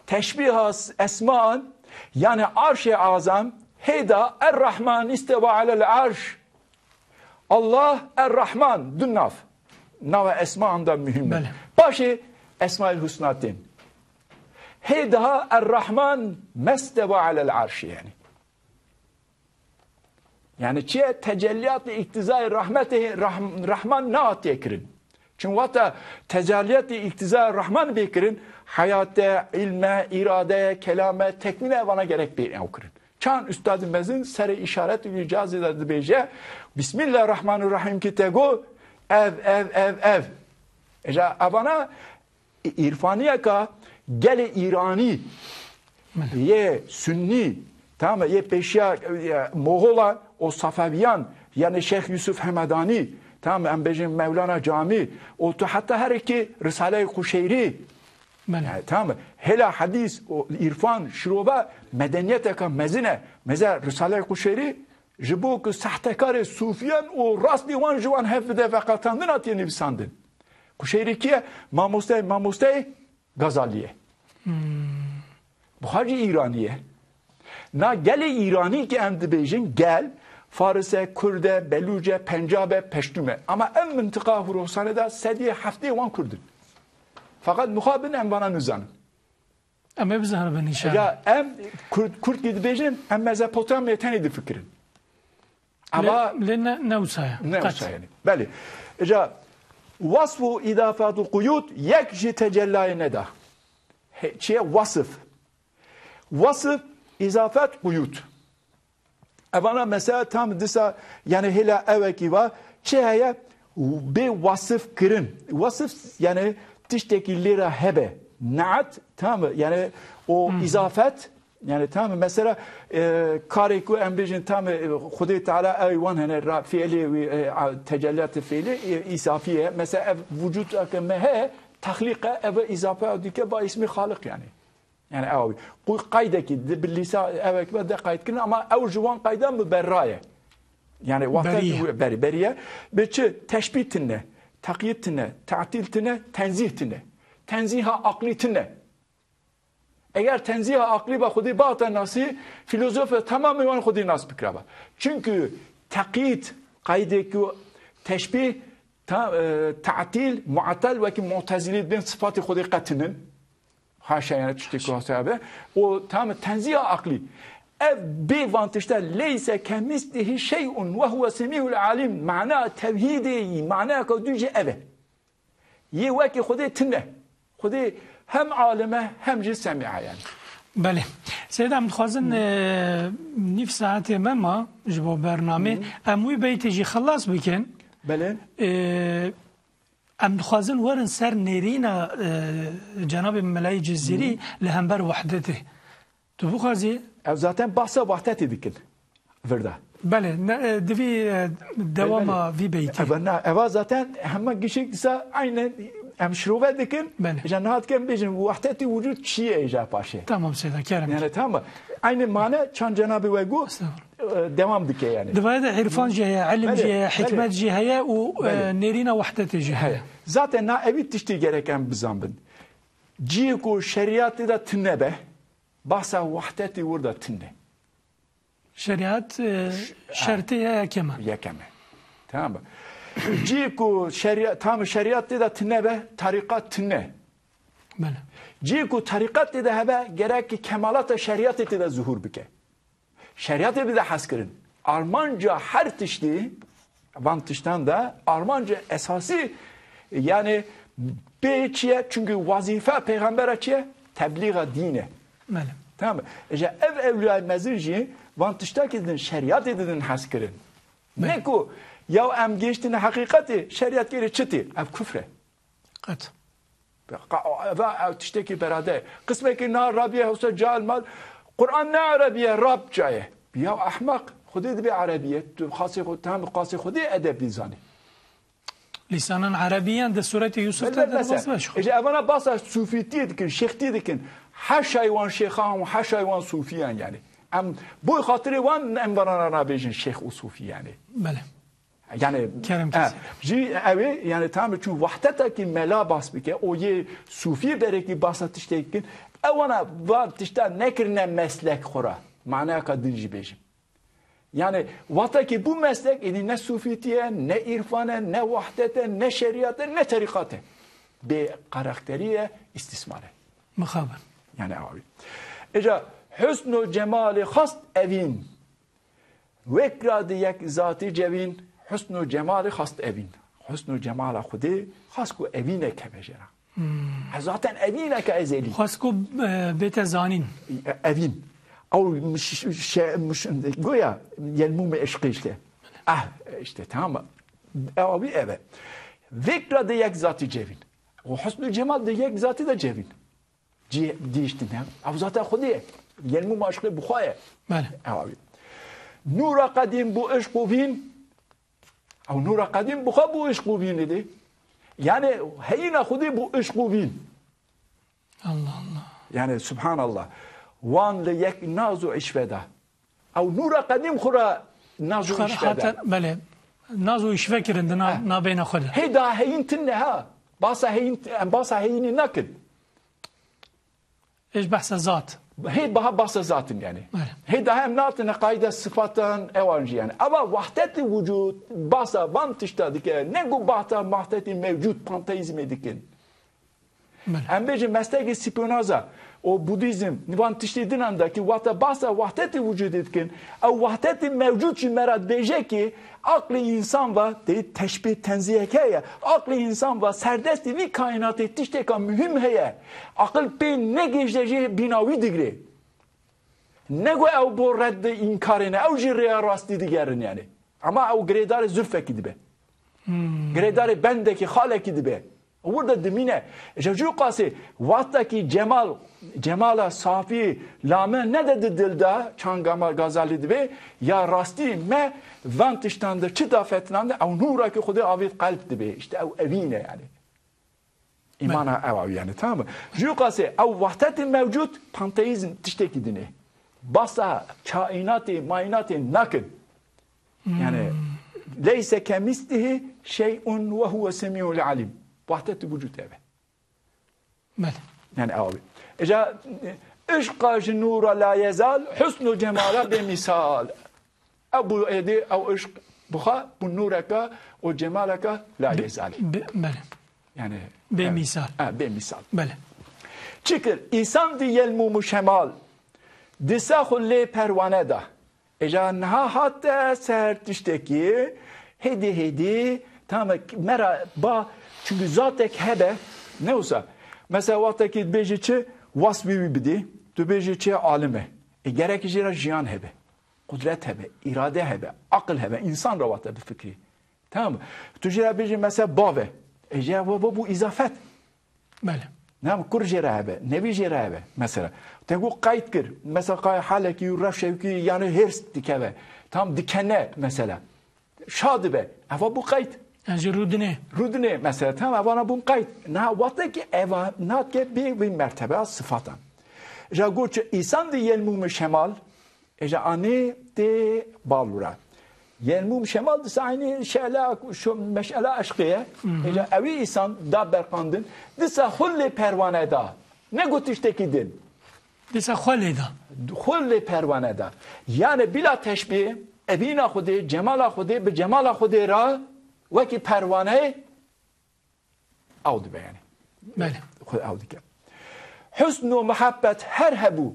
Teşbîha s-, esmaan, yani arşê azam, hêda Er-Rahman istewa alel arş. Allah Er-Rahman, du nav. Nava esmaan da mühim. Belê. Paşê Esmaül Husna tên. Hêda Er-Rahman mestewa alel arş yani. Yani çi ye? Tecelliyatê îktizayê rahmetê Rahm-, Rahman nehatiye kirin. Çün wata tecelliyatê îktizayê Rahman bê kirin, heyate, ilme, îrade, kelame, tekmîne vana gerek bê ew kirin. Çan Ustadê Mezin serê îşaret û îcazê de dibêje, Bismillahirrahmanirrahim ki te go, ev, ev, ev, ev. Eja evana Îrfaniyeka gelê Îranî yê Sunnî, tamam, yê pêşiya, e, Moxolan û Safeviyan, yani Şeyh Yusuf Hemedanî, Tamam, em bêjin Mewlana Camî, û tu heta herikî Risale-i Quşeyrî. Belê. Yani, tamam, hêla hedîs û îrfan, şirove medeniyeteke mezin e. Mesela Risale-i Quşeyrî ji bo ku sahtekarê sûfiyan û rastî wan ji wan hev bide veqetandin hatiye nivîsandin. Quşeyrî kî ye? Mamosteyê, mamosteyê Gazalî ye. Hmm. Buha jî Îranî ye. Na gelê Îranî ki em dibêjin gel, Faris e, Kurd e, Belûc e, Pencab e, Peştûm e. Ama ev mintiqa Hurûsanê de sedî heftê wan Kurd in. Feqet mixabin em vana nizanin. Em ê bizanibin înşallah. Ya em Kurd, Kurd ki dibêjin, em Mezopotamya tenê difikirin. Ama lê, lê ne, ne wisa ye. Ne wisa yani. Belê. Îca wasf û îdafat û quyûd yek jî tecellayê neda. He, çi ye? Wasf. Wasf, îzafet, quyûd. Evana mesela tam disa, yani hêla ewekî va, çi heye bê wasf kirin. Wasf yani tiştekî lê ra hebe. Naat, tamam mı? Yani o Hı hı. izafet, yani tamam mı? Mesela, e, karê ku em bêjin tamam mı, e, Xwedê Teala ew wan hene ra fiilê wî, e, a, tecelliyatê fiilê, e, îzafî ye. Mesela ev vücut ake me he, texlîq e, ev îzafe dike ba ismî Xaliq yani. Yani ew ku qaydekî di bi lîsa ewek be de qayd kirin ama ew ji wan qaydan bi berra ye. Yani wexta Berî ye. Berî, berî ye. Bi çi? Teşbîh tine, teqyid tine, ta'tîl tine, tenzîh tine. Tenzîha aqlî tine. Eger tenzîha aqlî be Xwedê bata nasî, filozof ve tamamê wan Xwedê nas bikiraba. Çünkü teqyid, qaydê ku teşbîh, ta-, e, ta'tîl, mu'tel wekî mu'tezilî dibên sifatê Xwedê qetinin. Haşa, yani tiştê ku hase be. O tam tenzîha aqlî. Ev bê van tişta leyse kemislihi şey'un ve huve semî'ul alim. Mana tevhîdê yî, mana ka dû jî ev e. Yê wekî Xwedê tune. Xwedê hem alim e hem jî semî e yani. Belê. Seyda, em dixwazin, e, nîv saetê me ma ji bo bernamê. Hı. Em wî beytê jî xilas bikin. Belê. E, Em dixwazin werin ser nêrîna, e, cenabê Melayê Cizîrî Hı. li hember wehdetê. Tu bixwazî? Ev zaten bahsa wehdetê dikin. Virda. Belê, ne, e, divî, e, dewama Belê. Vî beytê. Ev, na, eva zaten hema gişik disa aynen em şirove dikin. Belê. Îca niha dikin bêjin wehdetî wicud çi ye îca paşê. Tamam Seyda, kerem. Yani tamam. Aynı mane çan cenabê we got. Estağfurullah. E, devam dike yani. Divayê de îrfan jî heye, ilim Belê, jî heye, belê. Hikmet jî heye û, e, Belê. Nêrîna wehdetê jî heye. Heye. Zaten na evî tiştî gerek em bizanbin. Ciyê ku şerîat tê de tune be, bahsa wehdetê wir de tune. Şerîat, e, Ş-, şertê ya yekem e. Yekem e. Tamam mı? Ciyê ku şerîat, tam şerîat tê de tune be, tarîqat tune. Belê. Ciyê ku tarîqat tê de hebe, gerek ki kemalata şerîatê tê de zuhur bike. Şerîatê bide hez kirin. Armanca her tiştî, van tiştan de armanca esasî, yani bê çi ye? Çünkü wazîfe pêxembera çi ye? Teblîxa dîn e. Belê. Tamam mı? Îca ev ewliyayê mezin jî van tiştakî didin, şerîatê didin hez kirin. Belê. Ne ku ya em gêştine heqîqetê, şerîat gerê çi tê? Ev kufr e. Qet. Qa-, eva, ev tiştekî berade. Qismekî na Rabîye hewsa cahil mal. Quran ne Erebî ye, Rabça ye. Ya ehmeq, Xwedê dibê Erebî ye. Tu xasê xwe, tam xasê Xwedê edeb dizanî. Lîsanan Erebîyan de Sûretê Yusuf Belê, de mesela, derbas veş xwe. Îca evana basa sûfîtiyê dikin, şêxtiyê dikin. Heşay wan şêxan, heşay wan sûfiyan yani. Em boy xatirê wan em varana nabêjin şêx û sûfî yani. Belê. Yani, Kerem e, kesî. Jî ew ê, yani tam çû wahdetekî mela bas bike, o yê sûfî berekî basa tiştekî kin, ewana va tişta nekirine meslek xwe ra. Manayaka din jî bêjim. Yani, wextekî bû meslek, êdî ne sûfîtî ye, ne îrfan e, ne wahdet e, ne şerîat e, ne terîqat e. Bê karakterî ye, îstîsmar e. Mixabin. Yani, awî. Îca husn û cemalê xast evîn. Wek ra di yek zatî cevîn, husn û cemalê xast evîn. Husn û cemala Xwedê xas ku evînek hebe jê ra. Hmm. Ez zaten evîneke ezelî. Xwest ku, e, bête zanîn. E, evîn. Ew miş-, şe-, miş-, goya yelmûmê eşqê işte. Ah, işte, tamam mı? Ew, ew eve. Vek ra di yek zatî cevîn. O husn û cemal di yek zatî de cevîn. Cî-, dîştin he. Ev zaten Xwedê ye. Yelmûma eşqê bi xwe ye. Belê. Ew abi. Nûra qedîm bû eşq û vîn. Ew nûra qedîm bi xwe bû îşq û vînê dê. Yani heyîna Xwedê bû îşq û vîn. Allah Allah. Yani subhanallah. Wan li yek naz û îşve da. Ew nûra qedîm xwe ra naz û Xwe îşve da. Hate, belê. Naz û îşve kirin di na-, Ha. nabeyna xwe de. Hê da heyîn tine ha. Basa heyîn, em basa heyînê nakin. Êj behsa zat. Hê baha basa zatin yani. Belê. Hê daha em natine qayda sıfatan ewan jî yani. Ama vahdeti vücut, basa van tişta dike. Ne ku basa vahdeti mevcut panteizmê dikin. Belê. Em bêjin meslegê Spinoza, o Budîzm, van tiştê dinan de ki wata basa wahdetê vücudê dikin. Ew wahdetê mevcud jî me ra dibêje ki aqlê însan va, tê teşbîh tenzîhek heye, aqlê însan va serdestî vî kaînatê tiştêka muhîm heye. Aqil pê negêj de jê bîna wî digirê. Nego ew bo red de înkarê ne, ew jî rêya rastî digerin yani. Ama ew girêdarê zülfekî dibe. Hmm. Girêdarê bendekî, xalekî dibe. Wir de dimîne. Ji jû qasê, wextekî cemal, cemala safî, lame ne de di dil de, çanga me Gazalî dibe, ya rastî me van tiştan de çi da fetinande, ew nûra ki Xwedê avêt qelb dibe. İşte ew evîne yani. Îmana ew ew yani, tamam mı? Jû qasê, ew wahdetin mevcud, panteîzm tiştekî dinê. Basa kaînatê, maînatê nakin. Yani, leyse kemislihi şey'un ve huve semî'ul alim. Wahdet-i vücud eve. Belê. Yani, ew abi. Eca, e, işqa ji nûra la yezal, husnu cemala bê misal. Ew bu êdî, ew işq buxa, bu nûreka, o cemaleka la yezal. Be-, belê. Yani, Bê evet. misal. Ha, bê misal. Belê. Çikir, îsan di yel mûm û şemal, disa xwe lê perwane da. Eca niha hate ser tiştekî, hêdî hêdî, tamam, me ra ba, çünkü zatek hebe, ne olsa, mesela wextekî dibêjî çi, wasfî wî bidî, tu bêjî çi, alim e. E, gerek jê re jiyan hebe, qudret hebe, îrade hebe, aqil hebe, însan re wate bifikirî. Tamam mı? Tu jê re bêjî mesela bav e. E, jê re bu, bu, bu îzafet. Belê. Ne, kur jê re hebe, nevî jê re hebe mesela. Te ku qeyd kir, mesela qay halekî û rewşekî yani hêrs dikeve. Tam dikene mesela. Şa dibe. Eva bu qeyd. Yani jê rûdinê. Rûdinê mesela. Tam evana bûn qeyd. Na wate ki eva natke bê vî mertebe sıfatan. Ja got çi îsan di yel mûm û şemal, Eja anê tê balûra. Yel mûm şemal disa aynî şela, şu meşela eşqê ye. Hı hı. Eja ewî îsan da berqandin. Disa xul lê perwane da. Ne got tiştekî din. Disa xwe lê da. Xul lê perwane da. Yani bila teşbîh, evîna Xwedê, cemala Xwedê, bi cemala Xwedê ra wekî perwane ew dibe yani. Belê. Xwe ew dike. Husn û muhabbet her hebû.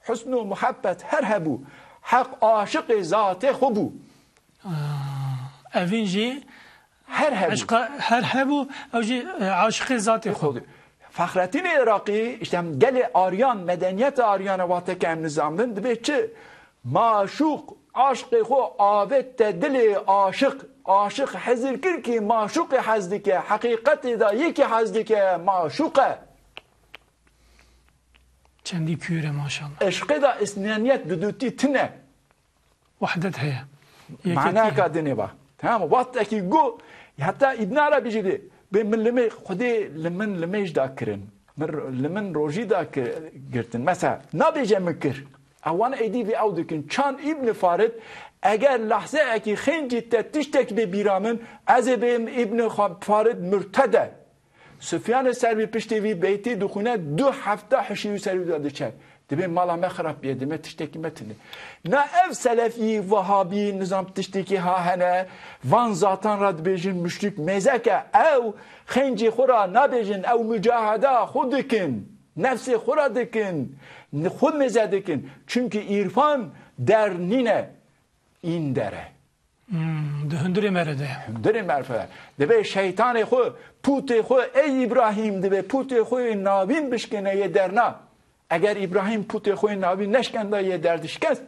Husn û muhabbet her hebû. Heq aşiqê zatê xwe bû. Aa, evîn jî Her hebû. eşqa her hebû, ew jî, e, aşiqê zatê xwe. Xwe. Fexretînê Iraqî, işte gelê Aryan, medeniyeta Aryana wate ke em nizam bin, dibê çi? Maşûq, aşqê xwe avête dilê aşiq. Aşiq hezir kir ki maşûqê hez dike. Heqîqetê de yekî hez dike, maşûq e. Çendî kûr e maşallah. Eşqê de isnaniyet dudutî tine. Wahdet heye. Yeketî Manaka heye. Dinê va. Tamam mı? Wextekî gu, heta Îbn Arabî jî dê, bê min limê, Xwedê li min limêj da kirin. Min, li min rojî da ki-, girtin. Mesela, nabêje min kir. Ewan êdî vê ew dikin. Çan Îbn Farid, eger lehzeyekî xêncî te tiştek bê bîra min, ez ê bêm Îbn Xa-, Farid murtede. Sufyanê Servî piştê vî beytê dixwîne, du hefta hişî wî ser wî de diçe. Dibê mala me xirab bîye, dime tiştekî me tune. Na ev selefî, wehabî, nizam tiştekî ha hene, van zatan ra dibêjin muşrik mêzek e. Ew xêncê xwe ra nabêjin, ew mucaheda xwe dikin. Nefsê xwe ra dikin. Xwe mêze dikin. Çimkî îrfan der nîne, în der e. Hmm, di hundirê me re de. Hundirê me re de. Divê şeytanê xwe, pûtê xwe, ey Îbrahîm, divê pûtê xwe yê navîn bişkêne yê derna. Eger Îbrahîm pûtê xwe yê navîn neşkenda yê derdişkest.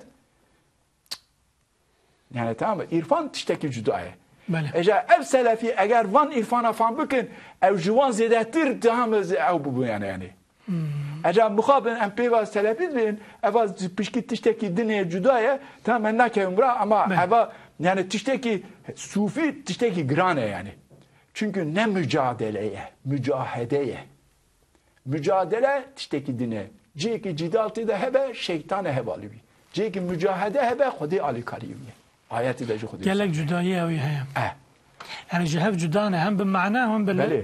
Yani tamam mı? Îrfan tiştekî cuda ye. Belê. Eja ev selefî eger van îrfana fam bikin, ew ji wan zêdetir tamam mı ew bibû yani yani. Hmm. Eca mixabin em pêva selefî dibên, eva pişkî tiştekî dinê cuda ye, tamam em nakevin bira, ama Be. eva Yani tiştekî sûfî, tiştekî giran e yani. Çünkü ne mücadele ye, mücahede ye. Mücadele tiştekî din e. Cihekî cîdal tê de hebe, şeytan e hevalî wî. Cihekî mücahede hebe, Xwedê alîkarî wî ye. Ayetê de jî Xwedê Gelek wisa. Cudayî ew ê heye. Eh. Yani ji hev cuda ne, hem bi mana hem bi Belê.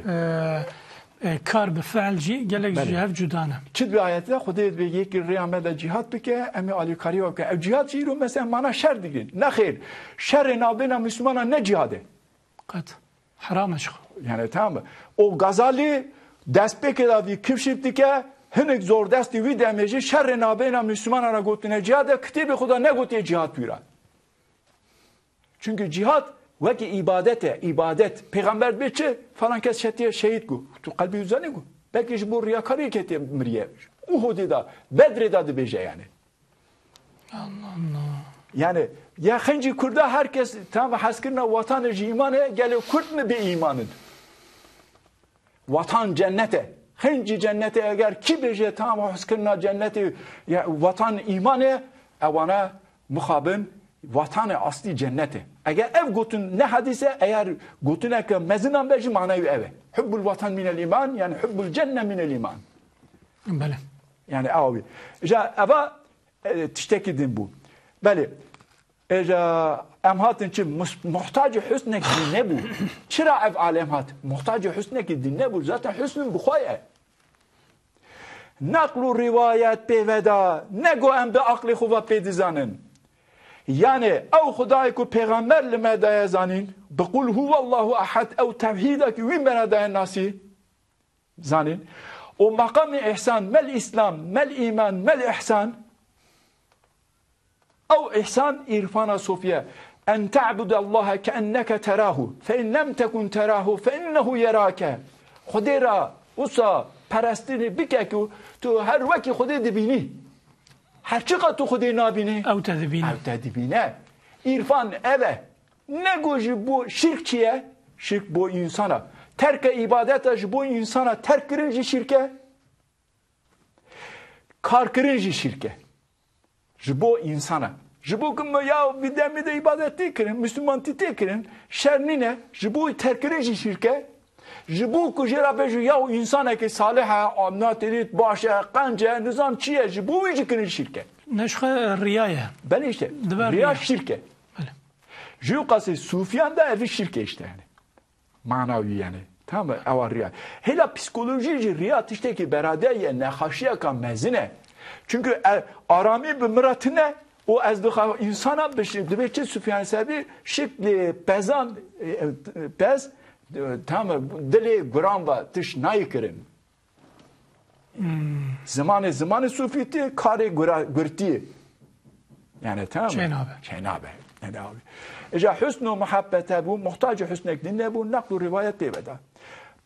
e, e, kar, bi fiil jî gelek Belê. ji hev cuda ne. Çi bi ayetê de Xwedê dibê yekî rêya me de cîhad bike, em ê alîkarî we bikin. Ev cîhad jî îro mesela mana şer digrin. Nexêr, şerê navbêna Müslümana ne cîhad e. Qet. Heram e ji xwe. Yani tamam mı? O Gazali destpêkê de vî kifşif dike, hinek zordestî wî demê jî şerê navbêna Müslümana re gotine cîhad e, kitêbê xwe de negotiye cîhad wî re. Çünkü cîhad wekî îbadet e, îbadet. Pêxember dibê çi? Falan kes şetiye şehîd ku. Tu qelbî wî zanî ku. Belkî ji bo riyakarî ketiye miriye. Uhudê de, Bedrê de dibêje yani. Allah Allah. Yani ya xencî Kurda her kes tam hezkirina watanê ji îman e, gelê Kurd mi bê îman in? Watan cennet e. Xencî cennet e, eger kî bêje tam hezkirina cennetê, ya watan îman e, ewana mixabin watanê aslî cennet e. Eger ev gotin ne hadîs e, eger gotineke mezinan be jî manayê ev e. Hubbul watan minel îman, yani hubbul cenne minel îman. Belê. Yani ew bî. Ja eva e, tiştekî din bû. Belê. Êja em hatin çi? Mus-, muhtacî husnek din nebû. Çira ev alem hat? Muhtacî husnekî din nebû. Zaten husn bi xwe ye. Naql û rîwayet pê ve da, ne go em bi aqlê xwe ve pê dizanin. Yani ew Xwedayê ku pêxember li me daye zanîn, bi qul huwallahu ehad, ew tevhîda ki wî me re daye nasî, zanîn. O maqamê ihsan, mel îslam, mel îman, mel ihsan. Ew ihsan îrfana sofiye. En te'budallaha keenneke terahu, fe in lem tekun terahu, fe innehu yerake. Xwedê ra wisa perestinê bike ku tu her wekî Xwedê dibînî. Her çiqa tu Xwedê nabînî, Ew te dibîne. ew te dibîne. Îrfan ev e. Ne go ji bo şirk çi ye? Şirk bo însana. Terke îbadeta ji bo însana terk kirin jî şirk e. Kar kirin jî şirk e. Ji bo însana. Ji bo ku me ya vî demê de îbadet tê kirin, Müslüman tê kirin, şer nîne, ji bo terk kirin jî şirk e. Ji bo ku jê re bêjî ya û însanekî salih e, amna têrît baş e, qenc e, nizam çi ye, ji bo wî jî kirin şirk e. Ne ji xwe riya ye. Belê işte, Dibe riya riya. şirk e. Belê. Ji qasî sufiyan de evî şirk e işte yani. Mana wî yani. Tamam mı? Ewa riya. Hêla psikolojî jî riya tiştekî berade ye, nexaşiyeka mezin e. Çünkü e, aramî bi mira tine û ez dixa însana bi şi-, dibê çi Sufyan Sevî şiklê pezan, e, e, pez, e, tamam mı? Dilê guran va tiş nayê kirin. Zimanê, zimanê sufîtî, karê gura-, gurtî. Yani tamam mı? Çênabe. Çênabe. Yani abi. Îja husn û muhabbete bû, muhtacî husnek din nebû, naql û rivayet pê ve da.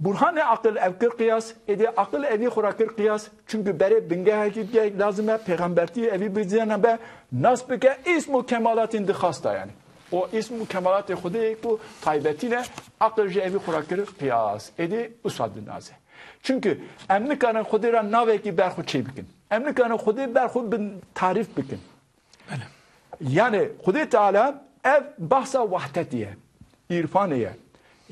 Burhanê aqil ev kir qiyas, êdî aqil evî xwe ra kir qiyas, çünkü berê bingehekî bingehek lazim e, pêxembertî evî bizane be, nas bike, îsm û kemalatên dixasta yani. O îsm û kemalatê Xwedê ku taybetî ne, aqil jî evî xwe ra kir qiyas. Êdî usa dinaze. Çünkü em nikarin Xwedê re navekî ber xwe çê bikin. Em nikarin Xwedê ber xwe bin tarîf bikin. Belê. Yani Xwedê Teala ev bahsa wahdetî ye, îrfanê ye.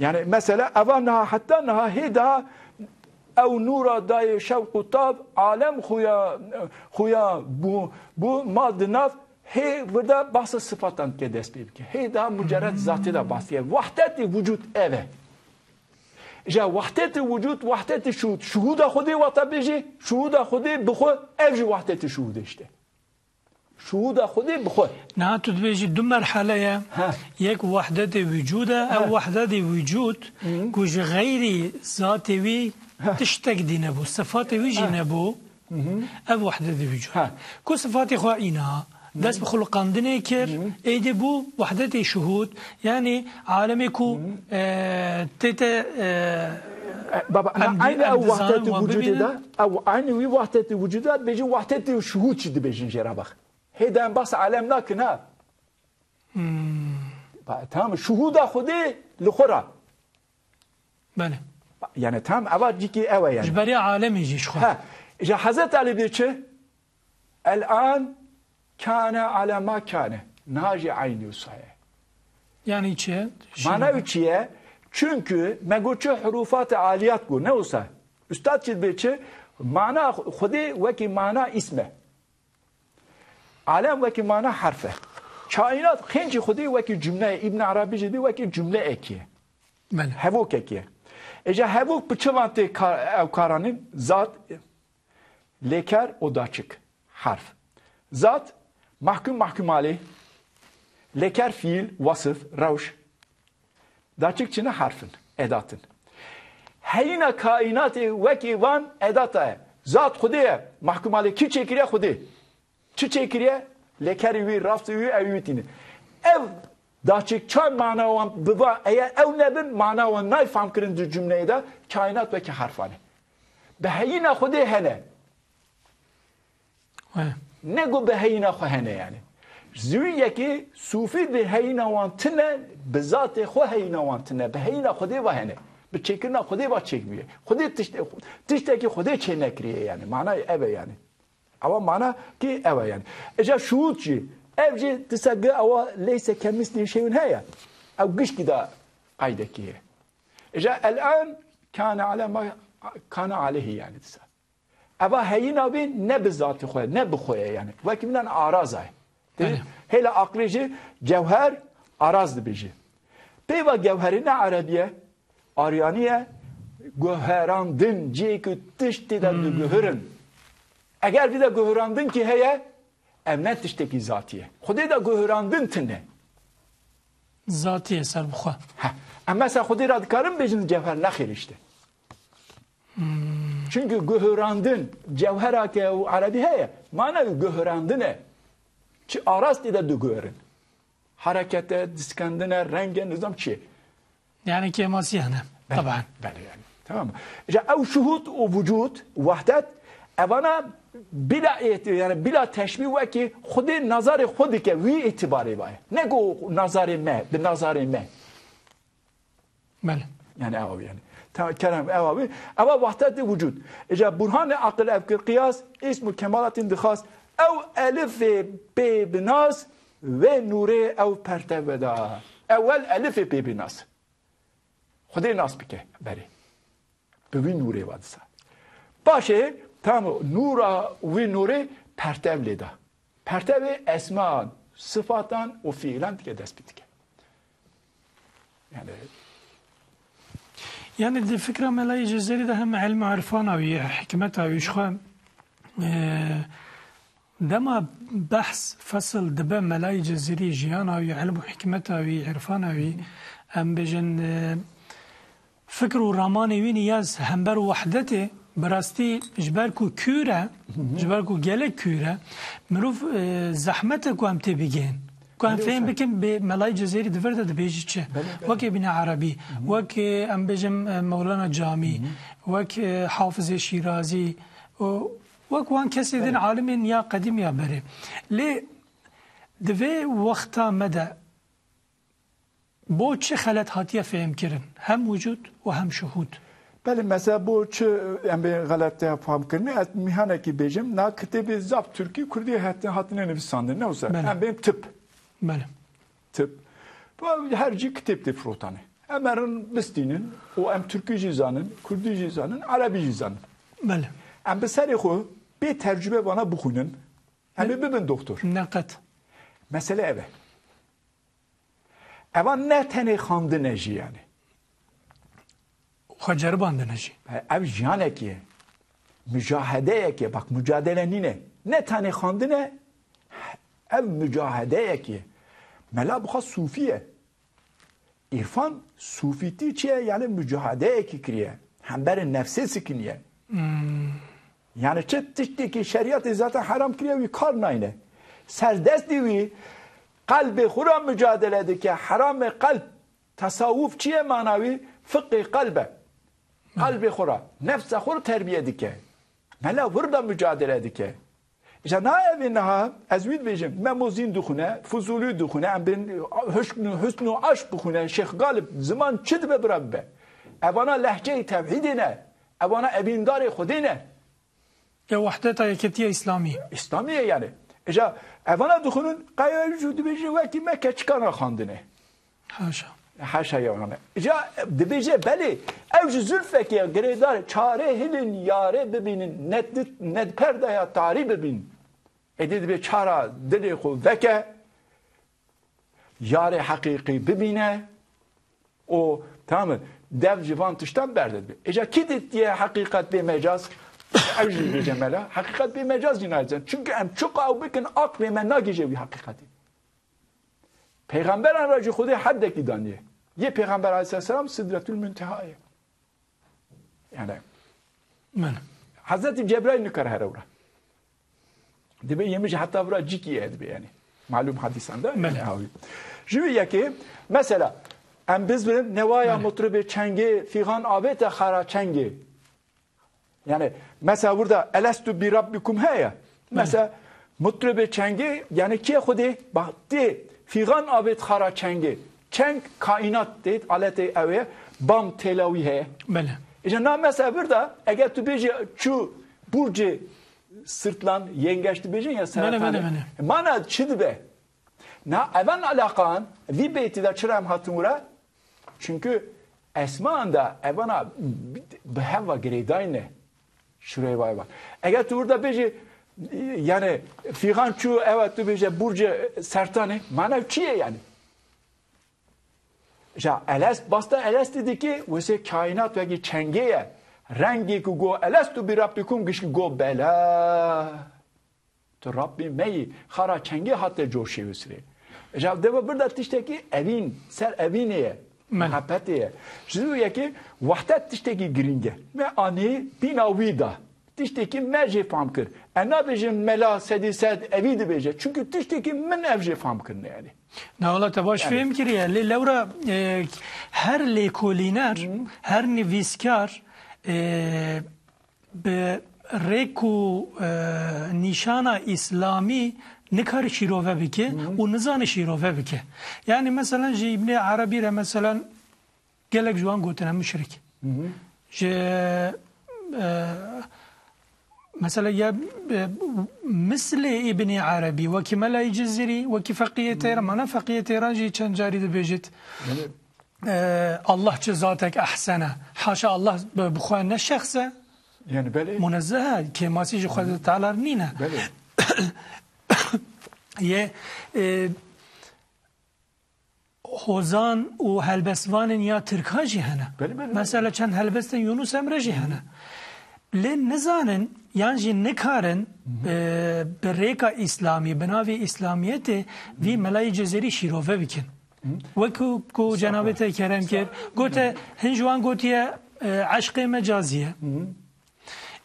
Yani mesela eva niha heta niha hê daha ew nûra dayê şewq û tav, alem xuya, xuya bû, bû ma di nav hê virda bahsa sifatan dike dest pê bike. Hê daha mucerred zatê de bahs dike. Wahdetê vücut ev e. Ja wahdetê vücut, wahdetê şuhud. Şuhuda Xwedê wata bêjî, şuhuda Xwedê bi xwe, ev jî wahdetê şuhudê işte. Şuhuda Xwedê bi xwe. Niha tu dibêjî du merhele ye. Ha. Yek wahdetê vücud e, ev Ha. wahdetê vücud Hı. ku ji xeyrî zatê wî Ha. tiştek dî nebû, sifatê wî jî Ha. nebû. Hı hı. Ev wahdetê vücud. Ha. Ku sifatê xwe îna, dest bi xulqandinê kir, Hı hı. êdî bû wahdetê şuhud, yani alemê ku, Hı hı. e, tê te, e, E, baba, em na dî-, aynı em ew dizanin wahdetê wan vücudê bibînin. de, ew aynı wî wahdetê vücudê de bêjî wahdetê şuhud jî dibêjin jê re bak. Hê de em bahs alem nakin ha. Hmm. Ba, tamam, şuhuda Xwedê li xwe ra. Belê. Yani tam eva cîkî ew e yani. Ji beriya alemê jî ji xwe. Ha, ji Hezret Alî bê çi? El-an kâne ala ma kâne. Niha jî eynî wisa ye. Yani çi? Mana wî çi ye? Çünkü me got çi hurufat aliyat got. Ne olsa? Üstad çi dibê çi? Mana Xwedê wekî mana îsm e. Alem wekî mana herf e. Kaînat xêncî Xwedê wekî cumle ye. Îbn Arabî jî dê wekî cumle ekî ye. Belê. Hevok ekî ye. Êca hevok bi çi van tê kar, ew karanîn? Zat, lêker û daçik. Herf. Zat, mahkum, mahkum aleyh. Lêker, fiil, wasif, rewş. Daçik çi ne? Herf in, edat in. Heyîna kaînatê wekî van edata ye. Zat Xwedê ye. Mahkum aleyh kî çêkiriye? Xwedê. Çi çêkiriye? Lêkerî wî, raftê wî, ew wî tînin. Ev daçik çar mana wan bi va, eger ew nebin, mana wan nayê fam kirin di cumleyê de, kaînat wekî herfan e. Bi heyîna Xwedê hene. He. Ne ku bi heyîna xwe hene yani. Ziwî yekê sûfî bi heyîna wan tine, bi zatê xwe heyîna wan tine, bi heyîna Xwedê ve hene. Bi çêkirina Xwedê ve çêk bûye. Xwedê tişt, tiştekî Xwedê çê nekiriye yani. Manayê ev e yani. Ewa mana ki ev e yani. Eja şuhûd jî, ev jî disa gi ewa leyse kemîslî şeyun heye. Ew gişkî da qaydekî ye. Eja el-an kane ale ma kane aleyhi yani disa. Eva heyîna wî ne bi zatî xwe, ne bi xwe ye yani. Wekî minan araza ye. Te- Belê. Hêla aqlê jî cewher araz dibêjî. Peyva gewherî ne erebî ye, aryanî ye, guherandin, cihê ku tiştê de diguhirin. Eger vî de guherandin kî heye, ev ne tiştekî zatî ye. Xwedê de guherandin tune. Zatî ye ser bi xwe. Heh. Em mesela Xwedê ra dikarin bêjin cewher, nexêr işte. Çünkü guherandin, cewhera ke û erebî heye, mana wî guherandin e. Çi arastî de diguherin. Harekete, diskendine, renge, nizam çi? Yani kêmasî hene. Taban. Belê yani. Tamam mı? Îca ew şuhud û vucud, wahdet, evana bila êt-, yani bila teşbîh wekî Xwedê nazarê xwe dike, wî îtibarê vaye. Ne ku nazarê me, bi nazarê me. Belê. Yani ew yani. Ta kerem ew abi. Ewa wahdet de vücud. Eca burhanê aqil ev kir qiyas, ismu kemalatin dixas. Ew elifê pê bi nas ve nûrê ew pertev veda. Ewel elifê pê bi nas. Xwedê nas bike berê. Bi wî nûrê va disa. Paşê tam nûra wî nûrê pertev lê da. Pertevê esman, sifatan û fiilan dike dest pê dike. Yani Yani di fikra Melayê Cezerî de hem ilm û irfana wî, hikmeta wî ji xwe, e, dema behs, fesil dibe Melayê Cezerî jiyana wî, ilm û hikmeta wî, irfana wî, em bêjin, e, fikr û ramanê wî niyaz hember wehdetê, bi rastî ji ber ku kûr e, ji ber ku gelek kûr e, mirov, e, zehmet e ku em tê bigihên. Ku em Belê fêm wisa. Bikin bê Melayê Cezêrî di vir de dibêjî çi? Belê, belê. Wek Îbnî Erebî, wek, e, em bêjin, e, Mewlana Camî, wek, e, Hafizê Şîrazî, û wek wan kesê din alimên ya qedîm ya berê. Lê di vê wexta me de bo çi xelet hatiye fêhmkirin? Hem wicûd û hem şuhûd. Belê, mesela bo çi em bê xelet te fam kirinê, ez mihanekî bêjim, na kitêbê zaf tirkî, kurdî hat-, hatine nivîsandin, ne wisa? Belê. Em bên tip. Belê. Tip. Bu her cî kitêb tê firotanê. Em erin bistînin û em tirkî jî zanin, kurdî jî zanin, erebî jî zanin. Belê. Em bi serê xwe bê tercüme vana bixwînin, em ê bibin doktor. Neqet. Mesele ev e. Evan ne tenê xandin e jî yani. Xwe ceribandine jî. Ev jiyanekî ye. Mücahedeyekê, bak, mücadele nîne. Ne tenê xandin e, ev mücahedeyekî ye. Mela bixwe sûfî ye. Îrfan sûfîtî çi ye? Yani mücahedeyekî kiriye. Hemberê nefsê sikiniye. Yani çi tiştekî şerîetê zaten heram kiriye, wî kar nayne. Serdestî wî qelbê xwe ra mücadele dike. Heramê qelb, tesawuf çi ye mana wî? Fiqê qelb e. Qelbê xwe ra, nefsa xwe ra terbiye dike. Mela wir da mücadele dike. Îca na evê niha, ez wî dibêjim, Mem û Zîn dixwine, Fuzûlî dixwine, em bên husn û, husn û aşk bixwine, Şêx Galib, ziman çi dibe bira bibe. Evana lehçeyê tevhîdê ne, evana evîndarê Xwedê ne. Ya wehdeta yeketiya Îslamî. Îslamî ye yani. Îca evana dixwinin, qey ew jî dibêjin wekî me keçikan ra xandine. Haşa. Haşa ya Rabbi. Ca dibêje belê, ew ji zülfekê girêdar çarê hilin yarê bibînin, ne di, ne di perdaya tarî bibîn. Êdî dibê çara dilê xwe veke, yarê heqîqî bibîne û, tamam, dev ji van tiştan berde dibe. Îca kî ditiye heqîqet bê mecaz? Ew jî dibêje mela, heqîqet bê mecaz jî nayê. Çunku em çiqa ew bikin, aqlê me nagihîje wî heqîqetê. Peyxemberan re jî Xwedê heddekî daniye. Yê Peyxember aleyhisselam Sidretül Munteha ye. Yani Belê. Hazreti Cebrail nikare here ora. Dibe yemiş hatta vira cîkî ye dibe yani. Malum hadîsan da yani Belê. Hawi. Ji wî yekê mesela em bizbirin newaya Belê. Mutribê çengê fîxan avête xara çengê. Yani mesela burada elestu bi rabbikum heye. Mesela Mutribê çengê yani kê Xwedê? Bak tê fîxan avêt xara çengê. Çeng kaînat tê, aletê ew ê, bam têla wî heye. Belê. Îca na mesela burada eger tu bêjî çû burcê sirtlan, yengeç dibêjin ya Belê, belê, seretanê. belê. Mana çi dibe? Na evan alaqan, vî beytî de çira em hatin wira? Çunku esmaan da evana bi hev ve girêdayî ne. Şureyê vay vay. Eger tu burada bêjî, yani fîxan çû ewa tu bêje burcê sertanê, mana çi ye yani? Ja elest, basta elestî dikî, wesê kaînat wekî çengê ye. Rengê ku go elestu bi rabbikum gişki go bela. Tu Rabbê me yî, xara çengê hate coşê wê sirê. Ja deva birda tiştekî evîn, ser evînê ye. Belê. Muhabbetê ye. Ji wî yekê wehdet tiştekî girîng e. Me anî dîna wî da. Tiştekî me jê fam kir. Ez nabêjim mela sedî sed evî dibêje. Çunku tiştekî min ev jê fam kirine yani. Na wala te baş Yani. Fêm kiriye. Lê lewra e, her lêkolîner, her nivîskar e, bi rêk û e, nîşana îslamî nikare şîrove bike û nizane şîrove bike. Yani mesela ji Îbnê Erebî re mesela gelek ji wan gotine muşrik. Ji e, mesela ya e, mislê Îbnê Erebî, wekî Melayî Cizirî, wekî Feqiyê Teyran, mana Feqiyê Teyran jî çend carî dibêjit. E, Allah çi zatek ehsene. Haşa Allah bi bi xwe ne şexs e. Yani belê. Munezzeh e, kêmasî ji Xwedê Teala nîne. Belê. Yê e, hozan û helbestvanên ya Tirka jî hene. Belê, belê, belê. Mesela çend helbestên Yunus Emre jî hene. Lê nizanin yan jî nikarin e, bi rêka îslamî, bi navê îslamiyetê vî Melayê Cezerî şîrove bikin. Wekî ku cenabê te kerem kir, gote hin ji wan gotiye e, eşqê mecazî ye.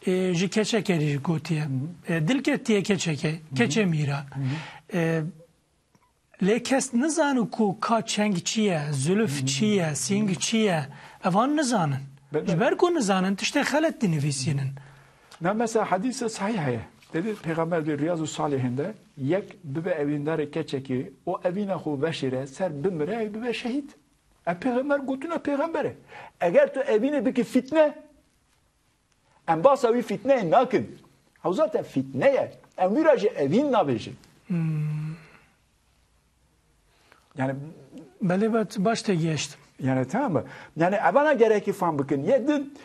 E, ji keçekê jî gotiye. E, dil ketiye keçekê, keçe mîra. E, lê kes nizanu ku ka çeng çi ye, zuluf çi ye, sîng çi ye. Evan nizanin. Belê. Ji ber ku nizanin, tiştê xelet dinivîsînin. Na mesela hadîse sahîh heye. Dedi Peyxember di Riyazu Salihîn de yek bibe evîndarê keçekî, o evîna xwe veşêre, ser bimire, ew bibe şehîd. E Peyxember gotuna Peyxember e. Eger tu evînê bikî fitne, em basa wî fitneyê nakin. Ew zaten fitne ye. Em wî ra jî evîn nabêjin. Yani Belê, bet baş te gihiştim. Yani tamam mı? Yani evana gerekî fam bikin. Yê din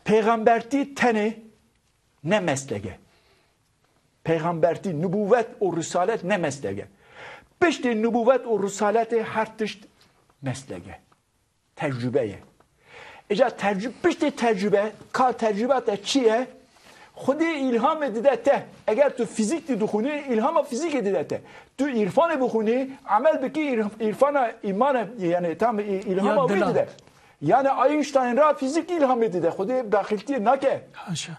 peyxambertî tenê ne meslege. Peyxambertî, nubûvet û risalet ne meslege. Piştî nubûvet û risaletê her tişt meslege. Tecrube ye. Îca tecrü-, piştî tecrube, ka tecrube te çi ye? Xwedê îlhamê dide te. Eger tu fîzîk dî dixwînî, îlhama fîzîkê dide te. Tu îrfanê bixwînî, emel bikî, îr-, îrfana îmane, yani tam î-, îlhama Ya wê dila. Dide. Yani Einstein ra fîzîk îlhamê dide. Xwedê bexîltî nake. Haşa.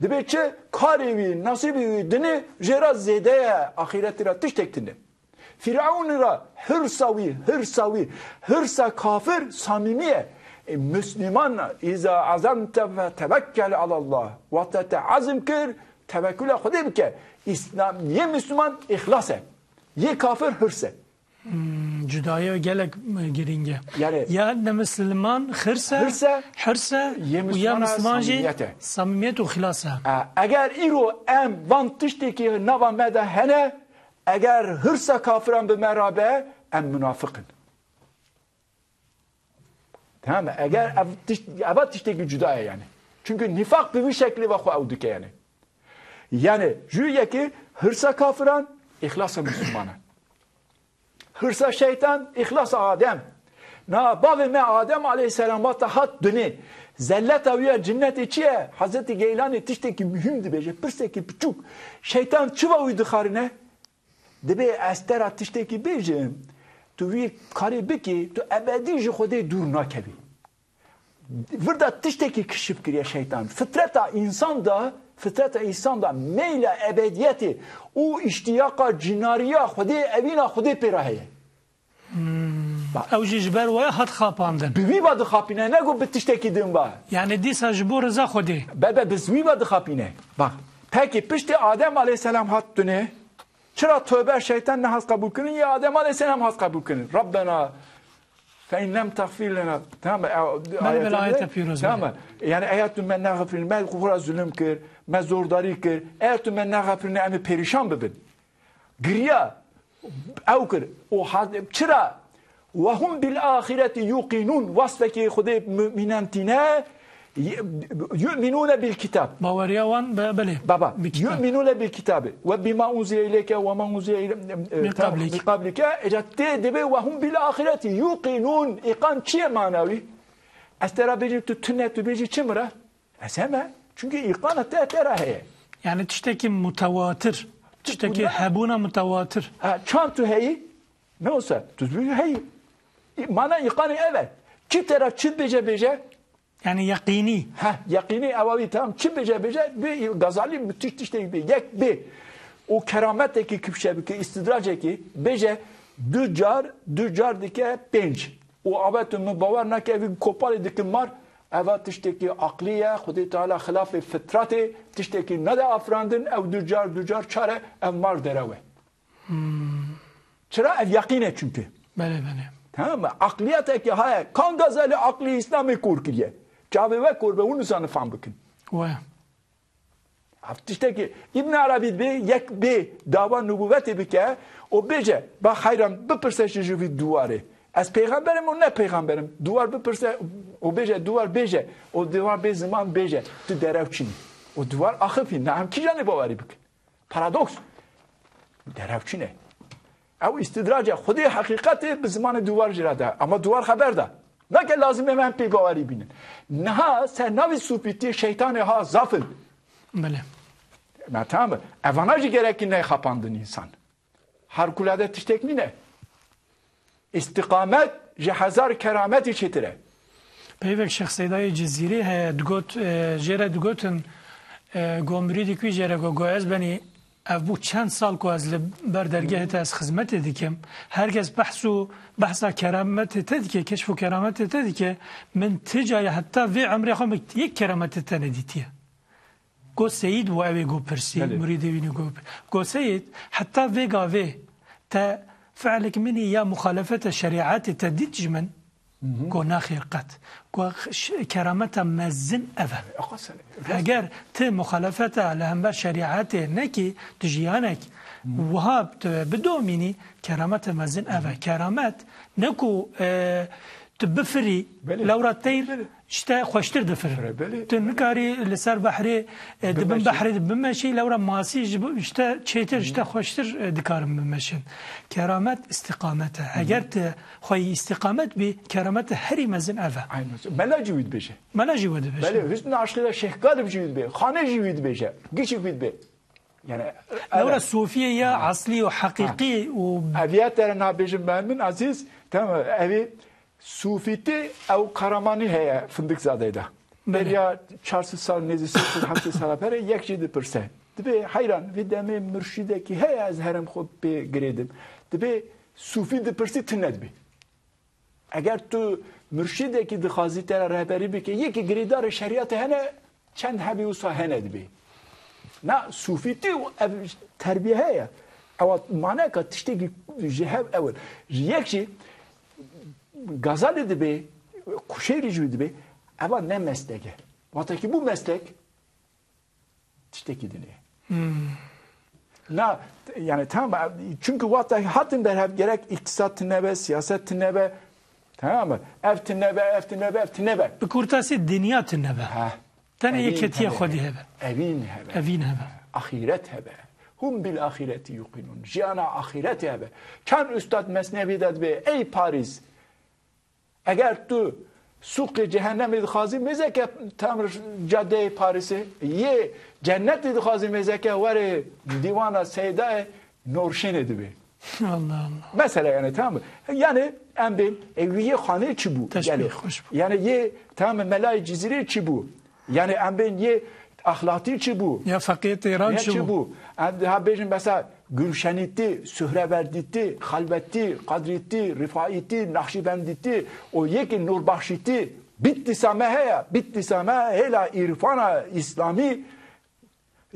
Dibê çi karê wî, nasîbê wî dinê jê re zêde ye, axîretî re tiştek tune. Fîrewnî re hirsa wî, hirsa wî, hirsa kafir samîmî ye. E, Müslüman, îza azemte fe tevekkel alallah. Wexta te ezm kir, tevekûla Xwedê bike. Îslam, yê Müslüman îxlas e. Yê kafir hirs e. Hmm, cudayê gelek e, girîng e. Yani Ya ne Müslüman hırs e, Hırs e, hırs e yê û ya Müslümana Müslüman jî samimiyet e. Samimiyet û xilas e. E, eger îro em van tiştekî nava me de hene, eger hirsa kafiran bi me ra be, em munafiq in. Tamam mı? Eger ev tişt, eva tiştekî cuda ye yani. Çünkü nifak bi vî şeklê ve xwe ew dike yani. Yani jû yekê hirsa kafiran, îxlasa Müslümanan. Hirsa şeytan, îxlasa Adem. Na bavê me Adem aleyhisselam wata hat dunê. Zelleta wî ya cinnetê çi ye? Hazreti Geylanê tiştekî mühim dibêje, pirsekî piçûk. Şeytan çi va wî dixarine? Dibê ez te ra tiştekî bêjim, tu wî karê bikî, tu ebedî ji Xwedê dûr nakevî. Vir de tiştekî kişif kiriye şeytan. Fitreta însan de, fitreta însan de meyla ebediyetê û îştiyaqa cinariya Xwedê, evîna Xwedê pê re heye. Bak. Ew jî ji ber waya hat xapandin. Bi wî ve dixapîne, ne ku bi tiştekî din ve. Yani dîsa ji bo riza Xwedê. Be, be, bi wî ve dixapîne. Bak, peki piştî Adem aleyhisselam hat dunê, çira tövbe şeytan nehas qebûl kirin, ya Adem aleyhisselam has qebûl kirin. Rabbena fe in lem tagfir lena. Tamam mı? E, Belê, belê, ayetinde, ayete pîroz, tamam belê. Mı? Yani eğer tu me nexefirin, me xwe zulüm kir, me zordarî kir, eğer tu me nexefirin, em ê perişan bibin. Giriya, ew kir. O had-, çira? Ve hum bil ahireti yuqinun. Wasfekî Xwedê mümînan tîne, y-, yu'minune bil kitab. Baweriya wan be-, belê. Baba, bi kitab. Yu'minune bil kitabi. Ve bima unzile ileyke ve ma unzile ile-, e, Min tam-, qablik. Min qablike. Eca tê dibê ve hum bil ahireti yuqinun. Îqan çi ye manawî? Ez te ra bêjim tu tune, tu bêjî çi mira? Ez heme. Çünkü îqana te, te ra heye. Yani tiştekî mutewatir. Tiştekî hebûna mutewatir. Ha, çand tu heyî? Ne olsa, tu heyî. Mana îqanê ev e. Çi te ra çi bêje bêje? Yani yeqînî. Ha, yeqînî ewa wî tam çi bêje bêje, bi Gazalî müthiş tiştekî bê. Yek bê. O kerametekî kipşe bike, îstidracekî bêje, du car, du car dike pênc. Û ave tu min bawer nake, evî kopalê dikin mar, eva tiştekî aqlî ye, Xwedê Teala xilafê fitratê, tiştekî nede afirandin, ew du car, du car çar e, ev mar derew e. Çira? Ev yaqîn e çünkü. Belê, belê. Tamam mı? Aqliyetekî heye. Kan Gazalî aqlî Îslamê kor kiriye. Çavê we kor be, hûn nizane fam bikin. We. Ev tiştekî Îbn Arabî dibê yek bê dava nubûvetê bike û bêje, ba heyran bipirse ji, ji vî duwarê. Ez pêxember im û ne pêxember im. Duwar bipirse û bêje, duwar bêje. Û duwar bê ziman bêje, tu derew çinî. Û duwar axifî, na em kîjanê bawerî bikin? Paradoks. Derew çin e. Ew îstidrac e. Xwedê heqîqetê bi zimanê duwar jî re de. Ama duwar xeber da. Nake lazim e em pê bawerî bînin. Niha ser navê sufîtî şeytanê ha zaf in. Belê. Na tamam mı? Evana jî gerekî neyxapandin însan. Harikulade tiştek nîne. Îstîqamet ji hezar kerametî çêtir e. Peyvek Şêx Seydayê Cizîrî heye, digot, e, jê re digotin, e, go mirîdî wî jê re go, go ez benî, ev bû çend sal ku ez li ber dergehê te ez xizmetê dikim. Her kes behs û behsa kerametê te dike, keşf û kerametê te dike. Min ti cayê heta vê emrê xwe min yek kerametê te nedîtiye. Got Seyîd bû, ew ê got pirsî, Belê. Murîdê wî go. Got Seyîd, heta vê gavê te fiilek min î ya muxalefeta şerîetê te dît ji min? Go naxêr qet. Go ş-, kerameta mezin ev e. Aqa sen, Eger ti muxalefeta li hember şerîetê nekî, tu jiyanek wiha tu bidomînî, kerameta mezin ev e. Keramet ne ku, e, tu bifirî, Belê. Lewra teyr Belê. Ji te xweştir difire. Difire, belê. Tu nikarî li ser behrê, e, di bin Bimeşî. Behrê de bimeşî, lewra masî ji bo, ji te çêtir, ji te xweştir, e, dikarin bimeşin. Keramet îstîqamet e. Eger tu xweyî îstîqamet bî, kerameta herî mezin ev e. Aynen. Mela jî wî dibêje. Mela jî wî dibêje. Belê, Hüsnü Aşkı da Şeyh Galip jî wî dibê. Xanê jî wî dibêje. Giçik wî dibê. Yani, Lewra evet. Sofiyê ya Ha. eslî û Ha. heqîqî û Eviya te re nabêjim ben min Aziz, tamam, evî Sufîtî ew Karamanî heye Findikzadeyê de. Belê. Beriya çar sed sal, nêzî sê sed heft sed sala pere yek jî dipirse. Dibê heyran, vê demê murşîdekî heye ez herim xwe pê girêdim. Dibê sufî dipirsî tune dibê. Eger tu murşîdekî dixwazî te re rehberî bike, yekî girêdarê şerîetê hene, çend hebî wisa hene dibê. Na sufîtî û ev terbiye heye. Ewa maneka tiştekî ji hev ew in. Ji yek jî Gazalî dibê, Kuşeyri jî dibê, eva ne meslek e. Wextekî bû meslek, tiştekî din e. Na, yani tamam, çünkü wexta hatin berhev gerek îktisad tune be, siyaset tune be, Tamam mı? Ev tine be, ev tine be, ev tine be. Bi kurtasî dinya tine be. Ha. Tenê yeketiya Xwedî hebe. Evîn hebe. Evîn hebe. Ahiret hebe. Hum bil ahireti yuqinun. Jiyana ahiretê hebe. Çend ustad Mesnevî de dibe, ey Parîs, eger tu sûqê cehennemê dixwazî, mêzeke tamir cadeyê Parîsê, yê cennetê dixwazî, mêzeke were dîwana Seydayê Norşênê dibe. Allah Allah. Mesela yani, tamam mı? Yani em bên, e, wî yê xanê çi bû? Teşbîh Yani, xweş bû. Yani yê, tamam mı, Melayê Cizîrê çi bû? Yani em bên yê Axlatî çi bû? Ya Feqiyê Têran Ya çi çi bû? bû? Em ha bêjin mesela Gülşenîtî, Suhreverdîtî, Xelbetî, Qedrîtî, Rifaîtî, Nakşîbendîtî, o yekî Nurbaxşîtî, Bitlîsa me heye, Bitlîsa me hêla îrfana îslamî,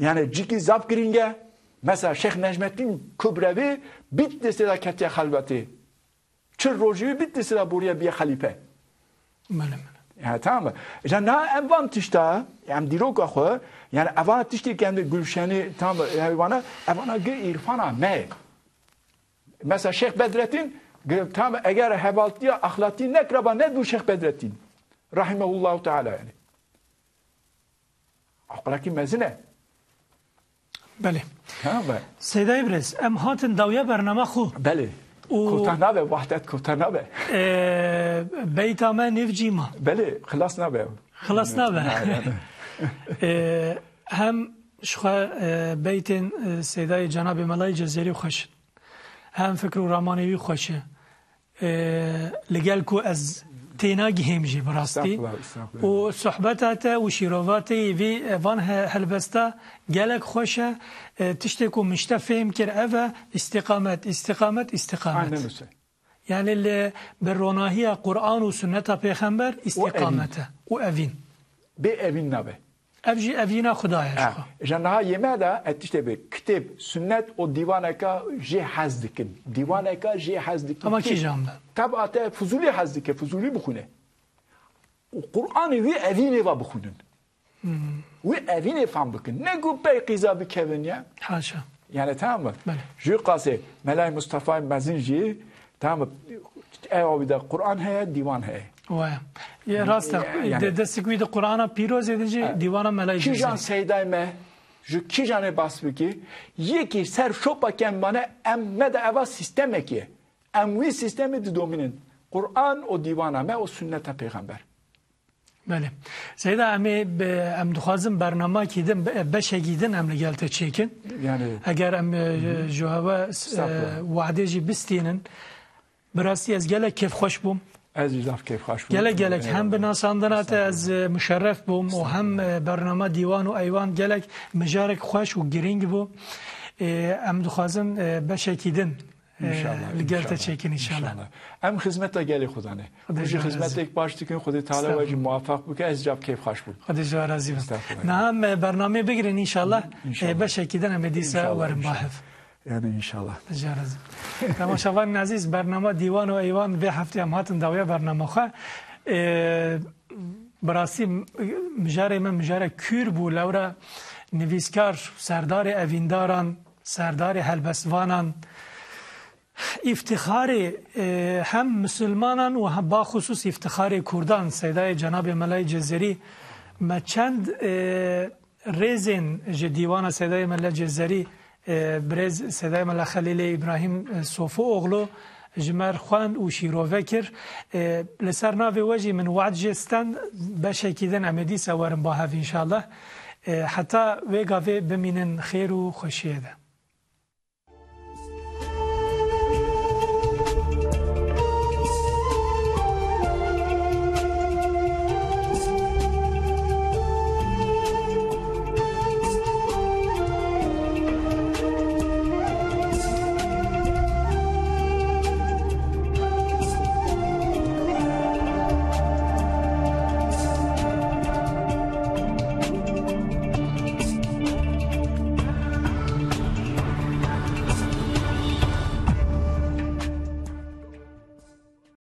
yani cikî zaf girîng e. Mesela Şêx Necmetîn Kubrewî Bitlîsê de ketiye xelbetê. Çil rojî wî Bitlîsê de bûriye biye xelîfe. Belê, belê. Yani, tamam mı? Îca niha em van tişta, em dîroka xwe, yani evana tiştê ke em de Gülşenî, tamam mı, heywana, evana gi îrfana me. Mesela Şêx Bedretîn, gi-, tamam mı, eger hevaltiya axlatî nekiraba, nebû Şêx Bedretîn. Rahimehullahu Teala yani. Aqilekî mezin e. Belê. Ha, be. Seyda Îbrez, em hatin dawiya bernama xwe. Belê. Û Kota nabe, wahdet kota nabe. E, beyta me nêv cî ma. Belê, xilas nabe. Xilas nabe. Na, na, na. E, hem ji xwe, e, beytên, e, Seydayê Cenabê Melayê Cezerî xweş in. Hem fikr û ramanê wî xweş e. E, li gel ku ez têna gihêm jî bi rastî. Estağfurullah, estağfurullah. Û sohbeta te û şîrova te yê vî, e, van he-, helbesta gelek xweş e. E, tiştê ku min ji te fêm kir ev e, îstîqamet, îstîqamet, îstîqamet. Aynen öyle. Yani li, bi ronahiya Quran û sunneta pêxember Û evîn. îstîqamet e. Û evîn. Bê evîn nabe. Ev jî evîna Xuda ye ji Ha, xwe. Ji niha yê me de ez tiştê bi kitêb, sunnet û dîwaneka jê hez dikin. Dîwaneka jê hez dikin. Ama Kî? kîjan be? Teba te Fuzûlî hez dike, Fuzûlî bixwîne. Û Qur'anê wî evînê va bixwînin. Hmm. Wî evînê fam bikin. Ne ku pey qîza bikevin ya. Haşa. Yani, tamam mı? Belê. Jû qasê Melay Mustafa Mezin jî, tamam mı? Ew avî de Qur'an heye, dîwan heye. Waya. Ye rast e. Yani. De-, destek wî de Qur'ana pîrozê de jî Evet. dîwana Melayê Kîjan Cezîrê. Seydayê me, ji kîjanê bas bikî, yekî ser şopa ken mane, em me de eva sîstemekê. Em wî sîstemê didomînin. Qur'an û dîwana me û sunneta pêxember. Belê. Seyda, em ê bi-, em dixwazin bernamakî din, be-, beşekî din em li gel te çêkin. Yani. Eger em, e, Hı hı. ji hewe, e, Estağfurullah. wadê jî bistînin, bi rastî ez gelek kêfxweş bûm. Ez jî zaf kêfxweş bûm. Gelek gelek hem Eyvallah. bi nasandina te ez, Estağfurullah. e, muşerref bûm û hem, Estağfurullah. e, bernama dîwan û eywan gelek mijarek xweş û girîng bû. E, em dixwazin, e, beşekî din, e, İnşallah, li gel te inşallah, çêkin inşallah. inşallah. Em xizmeta gelê Xweda ne. Xwedê Hûn jî ji we razî xizmetek baş dikin, Xwedê Teala we jî Estağfurullah. muwefeq bike, ez cap kêfxweş bûm. Xwedê ji we razî be. Estağfurullah. Niha em, e, bernameyê bigirin inşallah. İnşallah. E, beşekî din em ê dîsa İnşallah, werin inşallah. bahev. Yani inşallah. Xwedê ji we razî be. Temaşevanên ezîz, bernama Dîwan û Eywan vê heftê em hatin dawiya bernama xwe. E, bi rastî mijarê me mijarek kûr bû, lewra nivîskar, serdarê evîndaran, serdarê helbestvanan, îftixarê, e, hem misilmanan û hem baxusûs îftixarê kurdan, Seydayê Cenabê Melayê Cezerî, me çend, e, rêzên ji dîwana Seydayê Mela Cezerî, e, birêz Seydayê Mela Xelîlê Îbrahîm, e, Sofuoglu ji me re xwend û şîrove kir. E, li ser navê we jî min wad jê stend, beşekî din em ê dîsa werin bahev înşallah. E, heta wê gavê bimînin xêr û xweşiyê de.